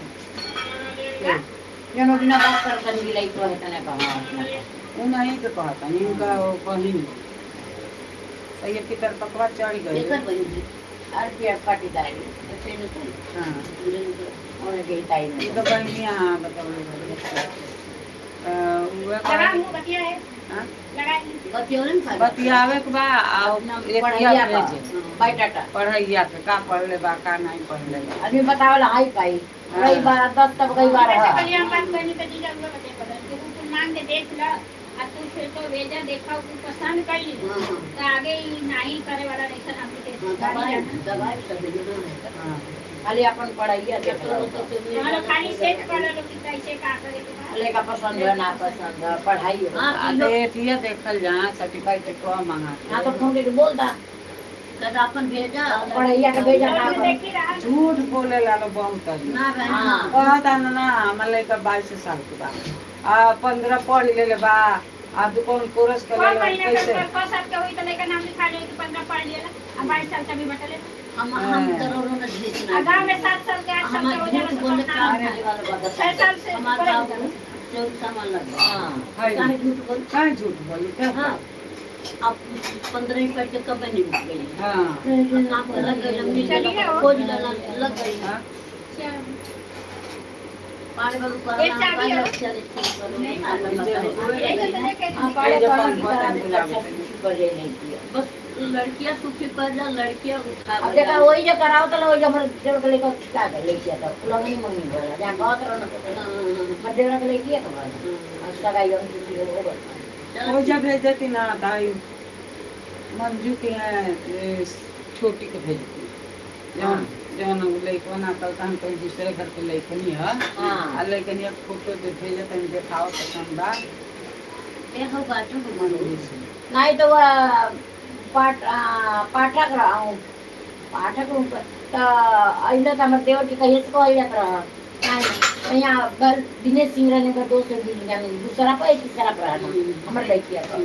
जनो बिना बात करता नहीं लइको है तने कहा। वो नहीं के कहता नहीं उनका वो बहिन तो ये पितर पकवा चढ़ गई। एकर बहिन है। और पिया पाटीदार ऐसे न कोई हाँ और गई ताई ये में तो बहन हाँ बताओ लगा उहे मुंह बतिया है। हाँ? लगा बतियौलन फायदा। बतियावे के बा आ एतिया पढ़ैया बा भेजे। बायोडाटा पढ़ैया के का पढ़ले बा का नहीं पढ़ले बा। आदमी बतावला हाई पाई कई बार 10 तब कई बार ऐसे है। कल हम बात करनी तो जीजा हुआ बतिया कर कि तू मांग के देख ल आ तू फिर तो भेजा देखा तू पसंद कर ली हाँ, हाँ। तो आगे ही नहीं करे वाला नहीं सर हमके हाँ, दवाई दवाई सब मिलना है। हाँ खाली अपन पढ़ैया देख डॉक्टर लो। तो के हमारा खाली सेट कर लो कि कैसे का करे के बा। लड़का पसंद है ना पसंद है पढ़ाई हो। हाँ, आ तो एतिया देखल जा सर्टिफिकेट को मांगा। हाँ तो फोन करके बोल दा कद अपन भेजा पढ़ैया के भेजा ना और देखी रहा झूठ बोले लालो बहुत आदमी। ना बहन हाँ। कहता ना ना हमार लड़का 22 साल के बा आ 15 पढ़ लेले बा आ दुकान कोर्स कर कौन लेले महीना कैसे के कौ साल के हुई तो लड़का नाम लिखा ले कि 15 पढ़ लिया आ 22 साल का भी बटले हम करोड़ों में भेजना आ गांव में 7 साल के 8 साल के हो हमार जाला झूठ तो बोले सब काम नाम खाए वाला बात 6 साल से हमार ऊपर हो बाबू जाला। चौक सामान लग गया। हाँ है काहे झूठ बोल काहे झूठ बोली क्या हाँ अब 15 ही पढ़ के कब नहीं उठ गई हाँ नाम लग गई लंबी चलिए हो। खोज लग लग गई हाँ पानी वालों का एक चाबी हो। चले ठीक करो नहीं बताओ। यही तो लेके हाँ, पढ़े ये पढ़े जब की बहुत तरह आदमी अच्छा लागत है। कर ले नहीं किया। बस लड़कियां सुखी कर जा लड़कियां उठा अब देखा वही जो कराओ तो वही जो हमारे देवर के लेकर छिटा गए ले किया था लगनी मंगनी बोला जहाँ बहुत रहो ना हमारे देवर के ले किया तो बोला और सगाई हम किसी को हो गई। वो जब भेजती ना ताई मंजू के यहाँ ए, छोटी के भेजती जौन जौन उ लइकवा ना कल हम कहीं दूसरे घर के लइकनी है हाँ। आ लइकनी फोटो दे भेजत हम देखाओ पसंद बा ए हो बाजू मंजू से। नहीं तो वह पाठक रहा हूँ पाठक हूँ तो अइला तो हमारे देवर के कहिए से कहल जात रहा नहीं यहाँ घर दिनेश सिंह रहने का दोस्त है, दूसरा पर तीसरा पर रहा हमारे लड़किया का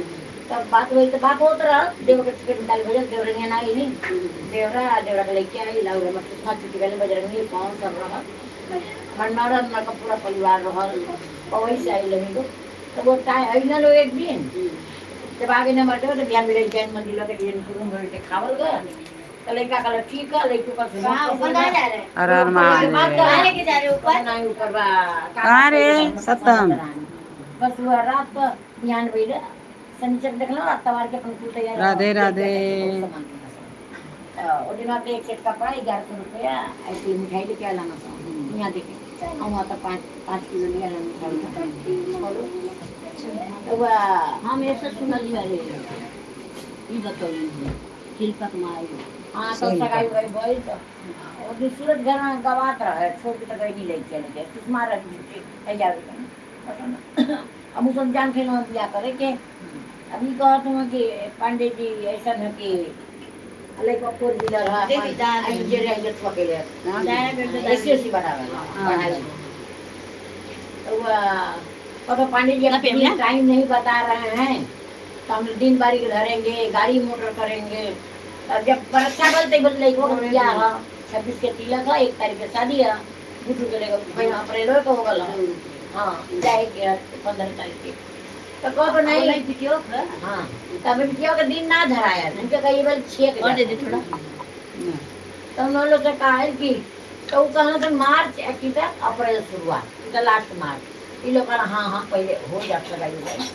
तब बात हुई तो बात होत रहा देवर के टिकट निकाल भेजल देवर यहाँ ना आई नहीं देवरा देवरा के लड़किया आई लाउर हमर सुषमा छुट्टी गए बजरंगी कौन सब रहा मनमारा हमारा का पूरा परिवार रहा वही से आई लगी तो वो टाइम I ना लोग एक दिन जब आगे न मरते तो बिहान मिले जैन मंदिर के जैन कुरुम भर के खावल गए तो लड़का कहला ठीक है लड़को का कहाँ ऊपर कहाँ जा रहे हैं? अरे अरे महादेव। कहाँ लेके जा रहे हो ऊपर? नहीं ऊपर बा कहाँ रे, सतम? बस वो रात को बिहान भइल शनिचर देखलो अतवार के अपन कुल तैयार राधे, राधे। ओ दिन आप एक सेट कपड़ा 1100 रुपया ऐसी मिठाई लेके आला ना यहाँ देखे वहाँ तो 5 5 किलो लिया ना मिठाई तो वह हम ऐसा सुनलिया रे ई बतौली शिल्पक माई हाँ तो सगाई उगाई भइल तो और भी सूरज घर में गवात रहे छोड़ के तो गई नहीं ले चले गए सुषमा रही छुट्टी तैयार हो गई। अब उस सब जान खेल में बियाह करे के अभी कहत हूँ कि पांडे जी ऐसा है कि लड़का फोर व्हीलर है देवी दान। जे रह गए अकेले हाँ। ऐसी ऐसी बनावे पढ़ाई तो वह तो पांडे जी अपनी टाइम नहीं बता रहे हैं तो हम दिन बारी के धरेंगे गाड़ी मोटर करेंगे तब जब परीक्षा बोलते बोलते लड़कों का बियाह है 26 के तिलक है 1 तारीख के शादी है बुटू के लेकर महीना अप्रैल के हो गल हाँ जाएगी 15 तारीख के तो कहो नहीं वीडियो हाँ तब बिटिया के दिन ना धराया उनके कही बोल 6 के और दे दे थोड़ा तो हम लोग से कहा है कि तो वो कहना था मार्च की तक अप्रैल शुरुआत तो लास्ट मार्च। ये लोग कहना हाँ हाँ पहले हो जाता सगाई हो गई।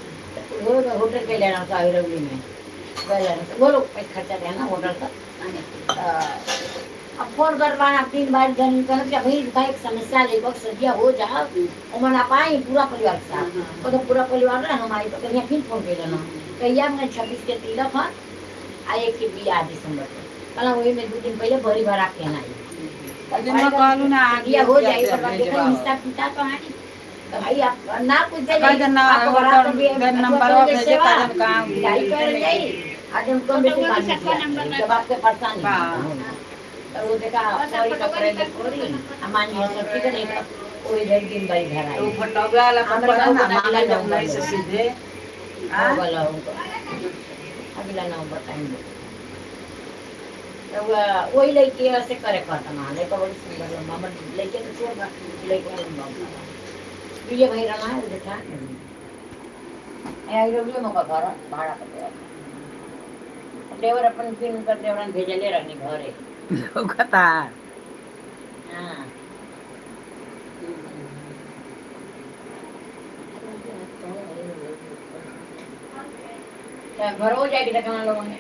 तो वो होटल के लेना था अहिरौली में गए लेना था। वो लोग पैसा खर्चा देना होटल का। अब फोन करवाना 3 बार जन कहना कि भाई भाई एक समस्या ले बस सदिया हो जाओ उमन आप आई पूरा परिवार के साथ। वो तो पूरा परिवार रहे हम आई तो कहिया फिर फोन कर लेना कहिया हमने 26 के तिलक है आ 1 के बियाह दिसंबर के कहला वही में 2 दिन पहले भरी भरा के आई। मैं कहलू ना आगे हो जाए पर भेजवाओ। देखो हिसाब किताब कहानी तो भाई आप ना कुछ दे कह देना, आप बरात भी नंबर भेजे, कह देना कहाँ गाड़ी पर जाई आज हम कम बेसी पानी दिया जब आपके परेशानी हाँ। तो वो देखा कोई कपड़े ले कोरी हमारी सब ठीक है वो इधर दिन भर घर तो आई फटौआ वाला हमरा कपड़ा ना गाँव मांगे का जब नहीं से सीधे हाँ? वाला उनको अगला नवंबर टाइम दे। तो वही लड़की ऐसे करे कहता ना लड़का बड़ी सुंदर लंबा मत लड़के तो छोड़ बा लड़का लंबा विजय भाई रहना है वो देखा ए रोगियो मका घर भाड़ा पर देवर देवर अपन फिर उनका देवरन भेजले रहनी घरे। लौकता। हाँ तो घर हो जाएगी देखना लोगों ने।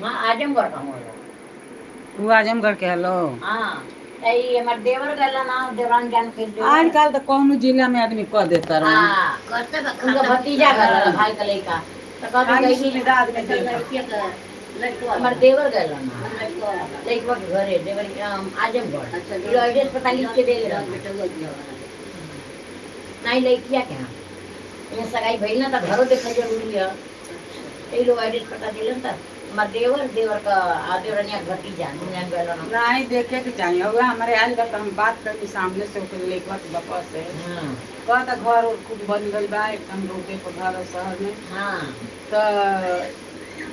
हाँ आजमगढ़ का हम लोग। वो आजमगढ़ के हलो। हाँ ये हमार देवर गला ना देवरान जान के देवर। आजकल तो कौनो जिला में आदमी कह देता रहे। हाँ करते बा उनका भतीजा गला भाई का लड़का तो कहते खाली गई सुविधा आदमी देता। लड़किया का लड़को हमार देवर गला ना लड़को लड़कवा के घरे देवर के, आजमगढ़। अच्छा ये लोग एड्रेस पता लिख के दे ले रहा बेटा हुआ दिया नहीं लड़किया के यहाँ यहाँ सगाई भइल ना तो घरों देखल जरूरी है। ये लोग एड्रेस पता दिलन त हमार देवर देवर का आ देवरनिया के भतीजा दुनिया गला ना। नहीं देखे के चाहिए होगा हमारे आज का तो हम बात करके सामने से ओकर लेखवा के बपा से हाँ कहता घर और खूब बन गई बा एकदम रोडे पर घर है शहर में। हाँ तो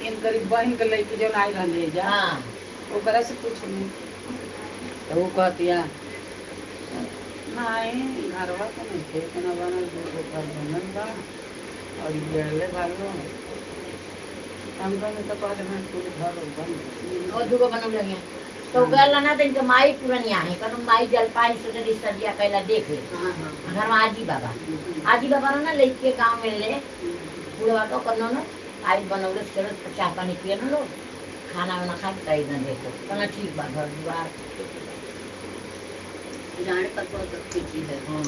इन गरीब बहन के लड़की जौन आई रहली जा हाँ ओकरा से पूछली तो वो कहतिया नहीं घरवा तो नहीं थे इतना बनल दू गो घर बनल बा और ई बेड़ले भालो हम कहने तो कहते हैं पूरे घर और बन गइल। और दूगो बनल लगे तो गल ना तो इनके माई पुरनिया है कनो माई जलपाई सोचली सदिया कैला देख ले। हाँ हाँ घर में आजी बाबा आजी बाबा ना लड़के गांव में ले बुढ़वा तो कनो ना आई बनौले चलो चाय पानी पिए ना लोग खाना वाना खा के तई ना देखो कना ठीक बा घर द्वार। जाने पर बहुत अच्छी चीज है। हाँ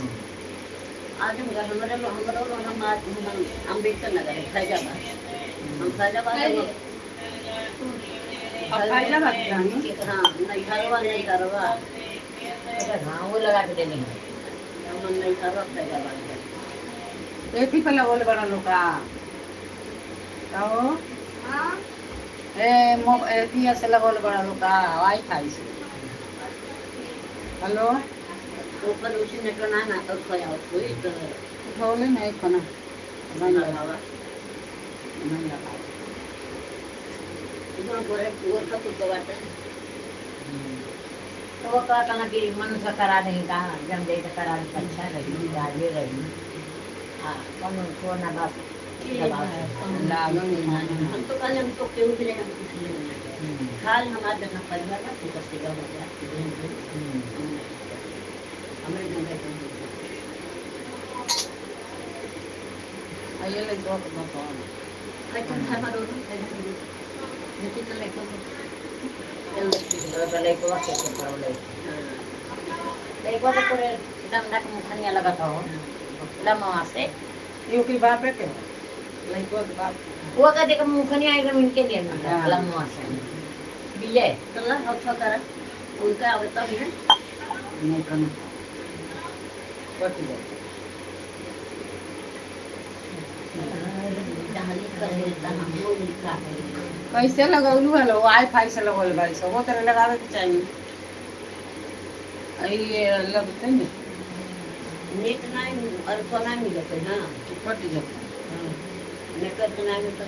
आजमगढ़ हमारे लोग हमारा लोग हम हम अम्बेडकर नगर है फैजाबाद हम फैजाबाद है। अब फैजाबाद जानी? हाँ नहीं घरवा नहीं घरवा अच्छा, हाँ वो लगा के देनी है हम नहीं घरवा फैजाबाद है। एक ही पहले बोले बड़ा लोग का तो हाँ ए मो एथी से लगल बड़ा लोग का वाईफाई से। हेलो ऊपर उसी नेटवर्क ना ना तो खोया कोई तो उठौले नहीं खाना नहीं लगा लगावा नहीं लगा इधर गोरे गोर का कुछ बात है। तो वो कहता ना कि मनुष्य करा नहीं कहा जम जाए तो करा दे तो अच्छा रही राजे रही। हाँ कौन को ना बाप दबाव से। लागल नहीं। हम तो कल हम तो क्यों भी नहीं हम कुछ नहीं खाल हमारे जैसा परिवार ना कुछ सेवा हो गया हमारे जगह आइए ले दो तो बताओ। अच्छा खाना रोटी जैसे तो लेको तो लड़कवा के के पड़ो लड़कवा तो पूरे एकदम नक मुखनिया लगा था हो लम्बा से ये ओकरी बापे के लइकवा के बाप वो का देख मुखनिया एकदम इनके लिए मिला हाँ। लम्बा से विजय तो ला अच्छा करा उनका आवता भी है नहीं खाना कट गया। जहाँ लिख कर देता हम वो लिखा है कैसे लगौलू हलो वाईफाई से लगौल भाई सब वो तरह लगावे के चाहिए ये लगते नहीं नेट नहीं और फोन नहीं मिलते ना कट जाता। नेटवर्क नहीं मिलता।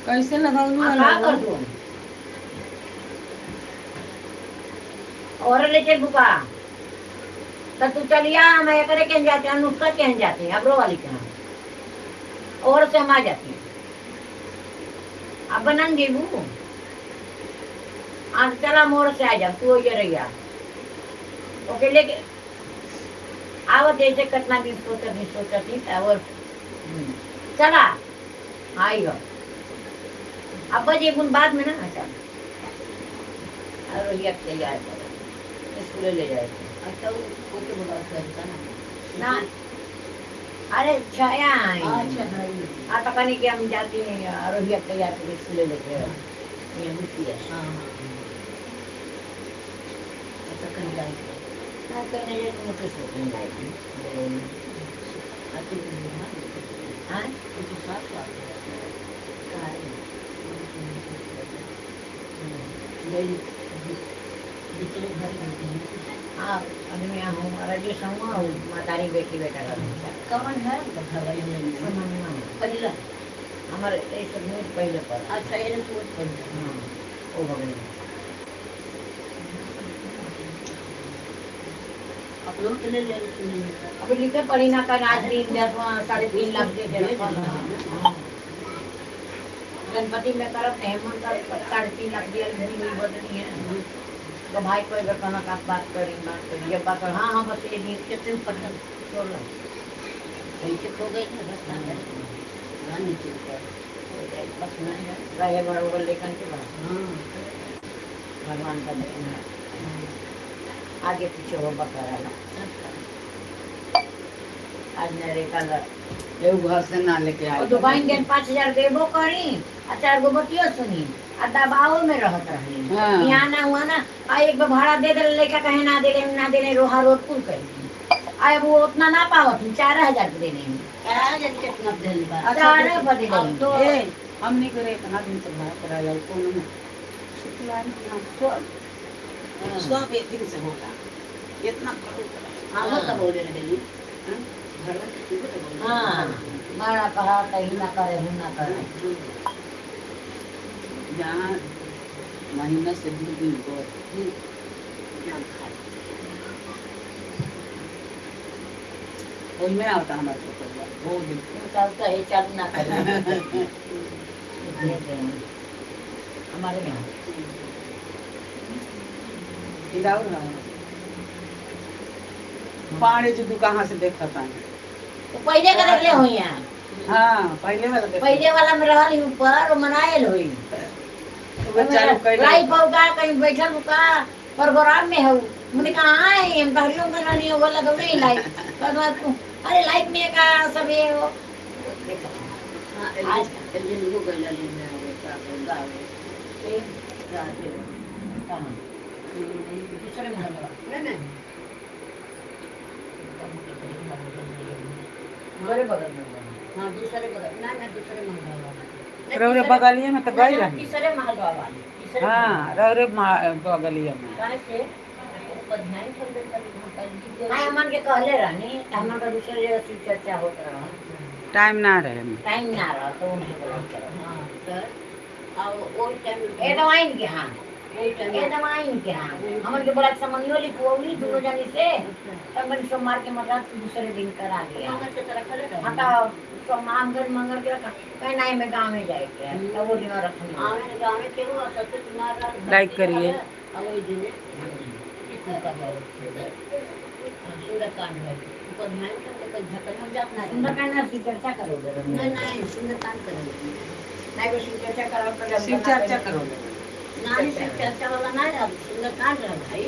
कैसे लगौलू आ, का हलो कर दूं और ले चल बुका तो तू चलिया हम एकरे के जाते हैं अनुष्का के जाते हैं अबरो वाली के यहाँ और से हम आ जाते हैं अब बनन देबू आज चला मोड़ से आ जा तू हो रहिया ओके लेके आवत जैसे कितना दिन सोचत नहीं सोचत नहीं और चला आई हो अब बजे एक बाद में ना। अच्छा और ये तैयार करो स्कूल ले जाए। अच्छा वो ओके बोला था ना। ना अरे छाया आई। अच्छा हाँ ये। आ तो कहनी कि हम जाती हैं आरोग्य तैयार करके स्कूल लेके ये होती है। हाँ हाँ अच्छा कहीं जाएगी। ना कहने ये तुम किस नहीं जाएगी। आती है हाँ तो साफ साफ कहाँ है? दूसरे घर में हाँ आदमी हूँ राजेश हूँ और मातारी बेटी बेटा का कौन है घर पहला। हमारे ये सब न्यूज पहले पर। अच्छा ये तो पहला। हाँ वो भगवान आप लोग के ले ले सुनिए। अभी लिखे पढ़ी ना कर आज 3 लाख 3.5 लाख दे दे रखा। हाँ। गणपति में करब हेमंत कर 3.5 लाख दिया नहीं बदली है तो भाई को अगर कहना आप बात करी बात करी ये बात कर हाँ हाँ बस ये नहीं कितने पटल 16 कैसे खो गई ना बस ना है हाँ नीचे ऊपर हो जाए। बस ना है। रहे बरोबर लेखन के बाद हाँ भगवान का देन है आगे पीछे हो बकरा आज मेरे कल एगो घर से ना लेके और आए दुकान के 5,000 देबो करी आ 4 गो बतियो सुनी आ दबाव में रहत रही। हाँ। यहाँ ना हुआ ना आ एक बार भाड़ा दे दे लेके कहे ना दे ना दे रोहा रोड कुल कर आ अब वो उतना ना पावत 4,000 के देने हैं। चार हजार कितना देल बा। अच्छा, चार बदे अब तो ए हम नहीं करे इतना दिन से भाड़ा कराया कोनो में शुक्ला ना सब सब एक दिन से होगा इतना करो। हाँ तो बोले रहे हाँ? घर में किसी को तो बोले। हाँ मारा कहा कहीं ना करे हूँ ना करे। जहाँ महीना से 2 दिन को ओइमे आता हमारे को पैसा वो दिन निकालता है चालू ना करे हमारे यहाँ इधर ना पानी जो तू कहाँ से देखा पानी तो पहले के रखले हुई यहाँ। हाँ पहले वाला देखा। पहले वाला में रहल ही ऊपर वो मनायल हुई वो चालू कैले लाइफ होगा कहीं बैठल का प्रोग्राम में हो मुझे कहाँ है हम कहलियो का नहीं वो लग नहीं लाइफ पर तू अरे लाइफ में का सब ये हो देखो हाँ एक दिन वो गला लेने आवे का गावे ये रात कहाँ दूसरे मोहल्ला नहीं नहीं हमारे बगल में बना। हाँ दूसरे बगल ना ना दूसरे मोहल्ला वाला। रौरे बगलिए में तो गई रही। तीसरे महल वाली तीसरे हाँ रौरे बगलिए में काहे से उपाध्याय सब देखा हाँ हमन के कहले रहनी त हमन का दूसरे जगह शिव चर्चा होत रहा टाइम ना रहे में। टाइम ना रहा तो उनके बोला करो हाँ सर और वो टाइम ए दवाइन के हाँ वो टाइम ए दवाइन के हाँ हमन के बोला समनियो लिखवली दोनों जानी से तब मन सोमवार के मतलब दूसरे दिन करा लिया। मंगल के तरह खड़े हाँ तो सोमवार मंगल मंगल के रखा कहीं नहीं मैं गाँव में जाए के है, तो वो दिन रखनी आवे गाँव के वो सबसे तुम्हारा लाइक करिए। और वही दिन कितना कर रहा सुंदरकांड है उपाध्याय सब झकन हम जात नहीं सुंदरकांड ना शिव चर्चा करोगे नहीं नहीं सुंदरकांड करेंगे। नहीं वो शिव चर्चा करो तो शिव चर्चा करो। नानी शिव चर्चा वाला नहीं रहा सुंदरकांड रहा भाई।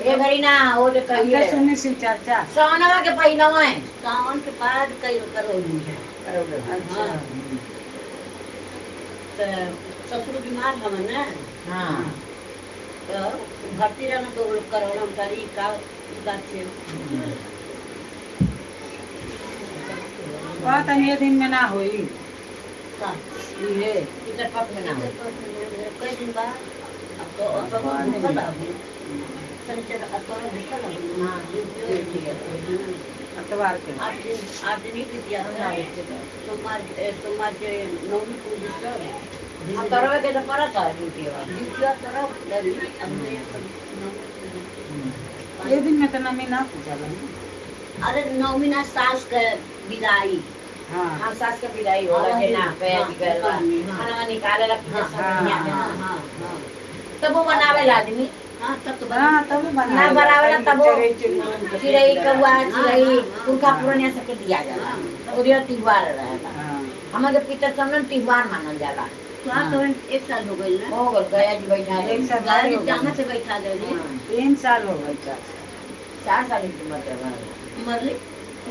ये घड़ी ना वो जो अंदर कहिए सुनी शिव चर्चा सोनवा के पहिनवा है सावन के बाद कई करोगी है। करोगे। अच्छा। हाँ तो ससुर बीमार हवन ना हाँ तो भर्ती रहना तो लोग करोना करी का ई बात छे। बात ये दिन में ना होई का ये इधर पक में ना हो। कई दिन बाद अब तो अब तो भूखल आबू शनिचर अतवार भूखल आबू। हाँ ठीक है। अतवार के 8 दिन 8 दिन ही द्वितीया सोमवार सोमवार के नवमी पूजी सब हम करवे के तो पड़त है ड्यूटी वाला। द्वितीया तरफ लड़ी अब मैं सब नवमी पूजी। ये दिन में तो नमी ना पूजा अरे नवमी ना सास के विदाई। हाँ हाँ सास के विदाई होला हाँ, जे ना पे हाँ, गइल बा हाँ, खाना निकाले ला हाँ सब बढ़िया के हाँ ना। हाँ हाँ तब वो बनावेला आदमी। हाँ तब तो हाँ तब बना ना बनावेला तब वो चिड़ै चिड़ै कौआ चिड़ै पुरखा पुरनिया सबके दिया जाला। ओरिया त्योहार रहेला। हाँ। हमारे पितर सब में त्योहार मानल जाला। तो आप तो एक साल हो गई ना? हो गल गया जी बैठा एक साल गया हो जी गइल। कहाँ से बैठा गए? हाँ, 3 साल हो गए, 4 साल। 4 साल की उम्र है। मरले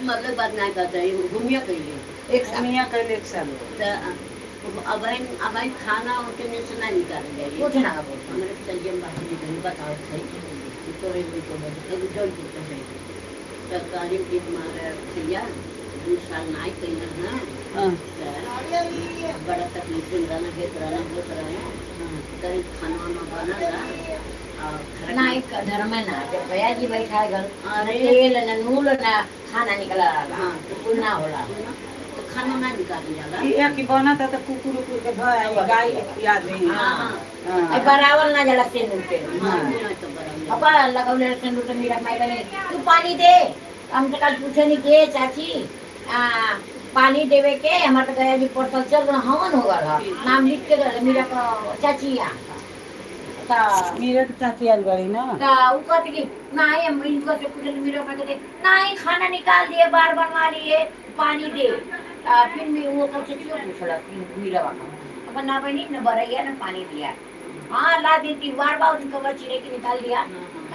मरले के बाद ना कहता है घूमिया कहिए। 1 साल। मियाँ कल 1 साल हो गए। तो अब अब खाना उनके में से ना निकाल जाइए। कुछ ना बोल। हमारे चलिए, हम बाहर निकल बताओ सही तो एक तो कभी जो दिक्कत है सरकारी की हमारे भैया 2 साल ना आई कहीं ना। हाँ। तो बड़ा तकलीफ में रहना खेत रहना होत रहे। कहीं खाना वाना बना रहा और ना एक धर्म है ना, जब गया जी बैठा गल अरे तेल न नूल न खाना निकला हाँ। तो कुल ना होला। तो खाना ना निकाल जाला। ये कि बना था तो कुकुर उकुर के भय गाय के खिया दे। हाँ हाँ। हाँ। बराबर ना जाला सिंदूर के। हाँ ना तो बराबर। अब लगौले सिंदूर तो मेरा माई बने तू पानी दे। हम तो कल पूछे नहीं के चाची पानी देवे के। हमारे तो गया जी परसल चल गल हवन हो गल ह। नाम लिख के गल मीरा का चाची यहाँ ता। मेरे के चाची आयल बड़ी ना। ता उ कहते कि नहीं, हम इनको से पूछे मीरा का कहते नहीं खाना निकाल दिए, बार बनवा लिए, पानी दे। ता फिर मैं वो कर चाची पूछला मीरा का अब ना बनी न बरैया न पानी दिया। हाँ ला देती बार बार उनका बच्ची लेके निकाल दिया।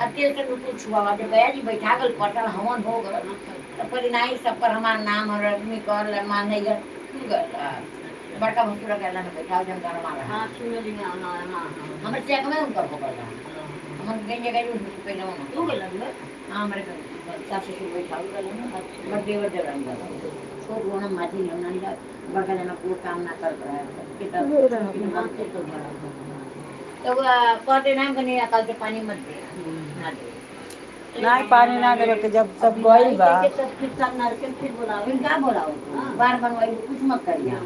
अब तेल से बिल्कुल छुआ हुआ जब गया जी बैठा गल पटल हवन हो गल तो पर नहीं सब पर हमार नाम और आदमी कर माने गल बड़का भसुरा के ना बैठा जन घर मारा। हाँ सुन हाँ हाँ हाँ हाँ। हमर चेक में उनकर हो गल हमर गई जगह जो पहले वहाँ तू गेलन ना? हाँ, हमारे सास ससुर बैठा गल ना, हमर देवर जगह गल छोट वो ना माजी ना ना बड़का जना को काम ना कर रहा है हाँ, ते तो बराबर। तो कहते नाम कने अकल से पानी मत दे ना दे। नहीं पानी ना देवे के जब सब गइल बा। तब फिर सब नरके फिर बुलावे। फिर का बोलाओ, बार बनवाई कुछ मत करिया।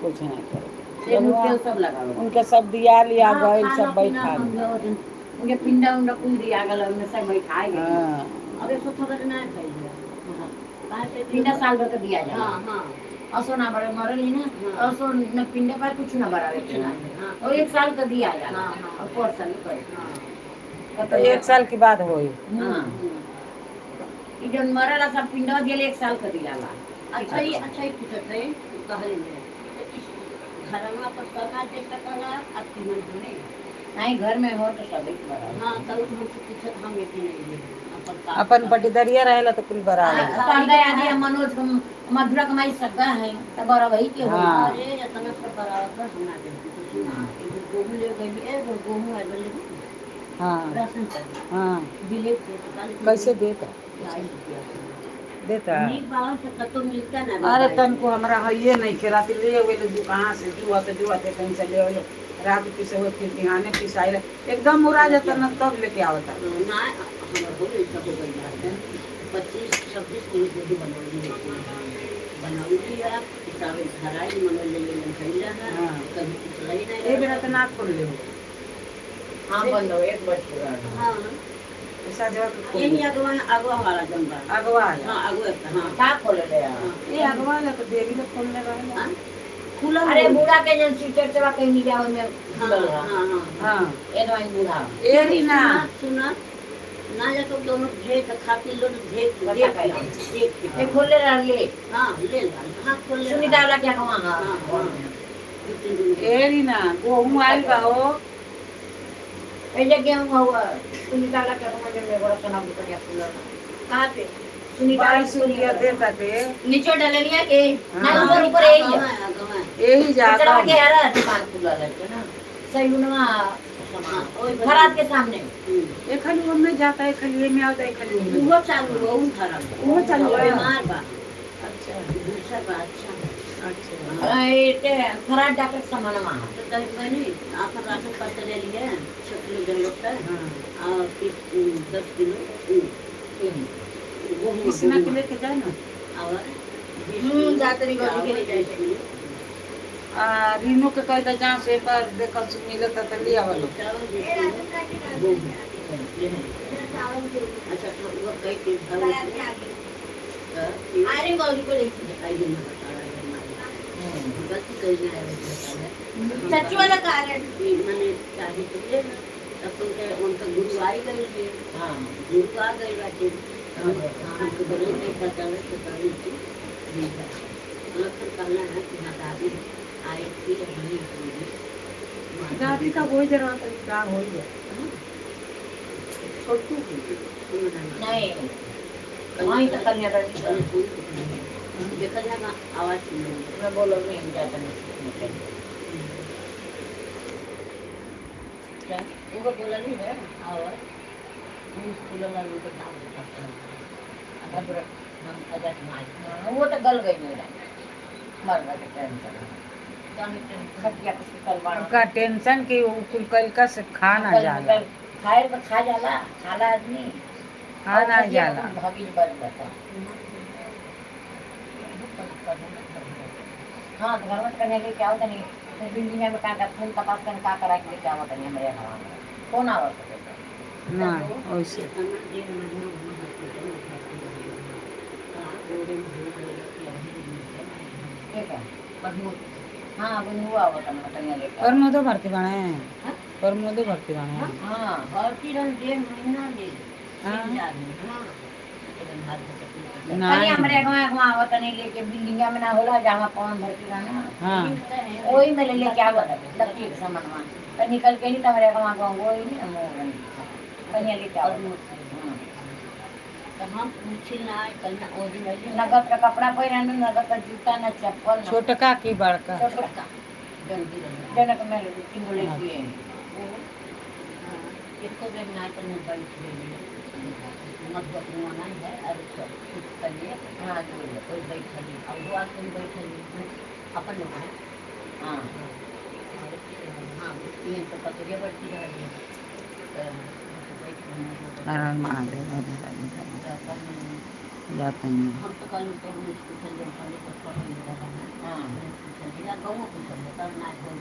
कुछ नहीं करे। तेल तेल सब लगाओ। उनके सब दिया लिया हाँ, गइल खाना सब पीना बैठा। हम लोग दिन- उनके पिंडा उंडा कुल दिया गल उनमें सब बैठाए गए। हाँ। अब ऐसो खबर ना है भैया। पिंडा साल भर का दिया जाए। हाँ हाँ। असो ना बड़े मरल ही ना। हाँ। असो न पिंडा पर कुछ ना बरावे के ना। हाँ। और 1 साल का दिया जाला। हाँ, हाँ। और पर साल करे। हाँ। तो 1 साल के बाद होई। हाँ, ई जौन मरला सब पिंडा दिया 1 साल का दियाला। अच्छा ही अच्छा ही पूछत है कहले में घरवा पर सना दे सकला अब तीमन हमें। नहीं घर में हो तो सब एक बराबर। हाँ तब हमसे पूछत हम एक नहीं अपन काम अपन पटीदरिया रहेला तो कुल बराबर। पर्दा आदि हम मनोज हम मधुरा कमाई सगा है तो बराबर ही के हो। हाँ। अरे इतना सब बराबर हम ना दे तो सुना एगो गेहूं ले गई एगो गेहूं आ गई। हाँ। राशन कर हाँ। बिले के तो कल कैसे देता? 22 रुपया। देता। नीक बावन से कतो मिलता ना। अरे तनको हमरा हइये नहीं के रात ले हुए दू कहाँ से दू हाथ कहीं से ले हुए रात पिसे हुए फिर बिहाने पिसाइल एकदम मुरा जाता न तब लेके आवता। ना हमर हो गई सब हो गई बात 25-26 किलो गोभी बनौली बनौली है पिसावे धराई मनोल ले खैला है। हाँ। कभी पिसलाई नहीं। ए बेरा तो ना खोल ले। हाँ बंद हो एक बज पूरा। हाँ। ऐसा जगह के खोल यही ले। अगवा अगवा वाला जंगल। अगवा आया। हाँ अगवा हाँ। का खोले ले? हाँ। ए अगवा ला तो देवी लोग खोल ले रहे। हाँ? खुला। अरे बूढ़ा के जन सीटर से कहीं नहीं जाओ में हाँ खुलल हाँ रहा। हाँ। हाँ। ए दवाई बूढ़ा। ए रीना। सुना सुना ना जाके दोनों ढेर खाती लोग ढेर बता देख कैसे? देख। ए खोले रह ले। हाँ ले ला हाँ खोल ले। सुनीता वाला क्या कमा? हाँ हाँ। हाँ 2-3 दिन। ए रीना गेहूं आइल बा हो। पहले गेहूं हुआ सुनीता वाला क्या कमा जब मेरे बड़ा सोना बुकरिया खुलल कहाँ पे? सुनीता वाला 22 रुपया देता ते। नीचे डलनिया के? ना हाँ। ऊपर ऊपर यही है। अगवा अगवा। यही जा। कचरा के यार दुकान खुलल है ना सैलूनवा फराद के सामने। एक खाली में जाता है खाली में आता है खाली में। वो चालू हो उन खराब। वो चालू है। बीमार बा। अच्छा। दूसरा बा अच्छा। अच्छा। ए ते फराद डॉक्टर समानवा। तो कहीं बनी आप राशन पत्र ले लिए 6 किलो जरूरत है। हाँ। और 10 किलो गेहूं। किसना के लेके जाए ना। और 20 हम्म, जाते नहीं गोदी के ले जाए। 20 किलो। आ रीनू के कहता जहाँ से पर देखल से मिलत त ले आवलो। चावल 20 किलो गेहूं। अच्छा तो वो कई के भर अरे गौरी को लेके आई ना बता रहा है। गलती करी ना है सच वाला कारण। मैंने शादी तो ले ना तब उनके उनका गुरु आई गई थे। हाँ। गुरु आ गई बाटे। हमको बोले नहीं पता है तो कहली थी मतलब कहना है कि हाँ दादी आई थी अभी दादी का वही जरा का हो गया छोटू की। नहीं, वहीं तक कन्या रही। देखा जाएगा आवाज सुन। मैं बोलो नहीं जाता नहीं। क्या वो बोला नहीं है और स्कूल वालों को नाम बताते हैं। अब हम अगर मार हाँ, वो तो गल गई मेरा मर गया टेंशन खटिया कुछ तलवार उनका टेंशन कि वो कुल कलका से खा ना जाला। खाए तो खा जाला, खाला आदमी खा ना और खटिया जाला। कुछ भागी बच जाता। हाँ, तो घर में करने के क्या होता नहीं फिर बिल्डिंग में का का खून तपास करने का करा के क्या होता नहीं हमारे हवा में कौन आवा सके। ना वैसे ठीक है, हाँ वो हुआ होता मैं कन्या लेकर। प्रमोदो भर्ती बाणे, प्रमोदो भर्ती बाणे। हाँ। भर्ती रह 1.5 महीना ले। हाँ। हाँ। ना कहीं हमारे गाँव गाँव आवत नहीं लेके बिल्डिंग में ना होला जहाँ कौन भर्ती रहना। हाँ। वही में ले लेके आवत लकड़ी के सामान तो निकल के नहीं तो हमारे गाँव गाँव वही नहीं हम कहीं लेके आवत। हाँ। तो हम पूछे ना कल ना ओ दिन आइए। नगद का कपड़ा पहिरा न, नगद का जूता न चप्पल न। छोटका की बड़का? छोटका। जल्दी रहो। जनक में तीन गो लेके आई। इसको भी ना करने बैठ गई मत अपना है अरे सब कुछ करिए। हाँ दूर है। कोई बैठली और वो आदमी बैठली अपन लोग हैं। हाँ। हाँ, ये तो पकड़िए बढ़ती रही है तो बैठ गए। हर हर महादेव, राधे राधे राधे। जाते हैं। हम तो कल तो पूछल जाए पहले तो पढ़ हाँ। पूछल या गाँव पूछल तब ना हो।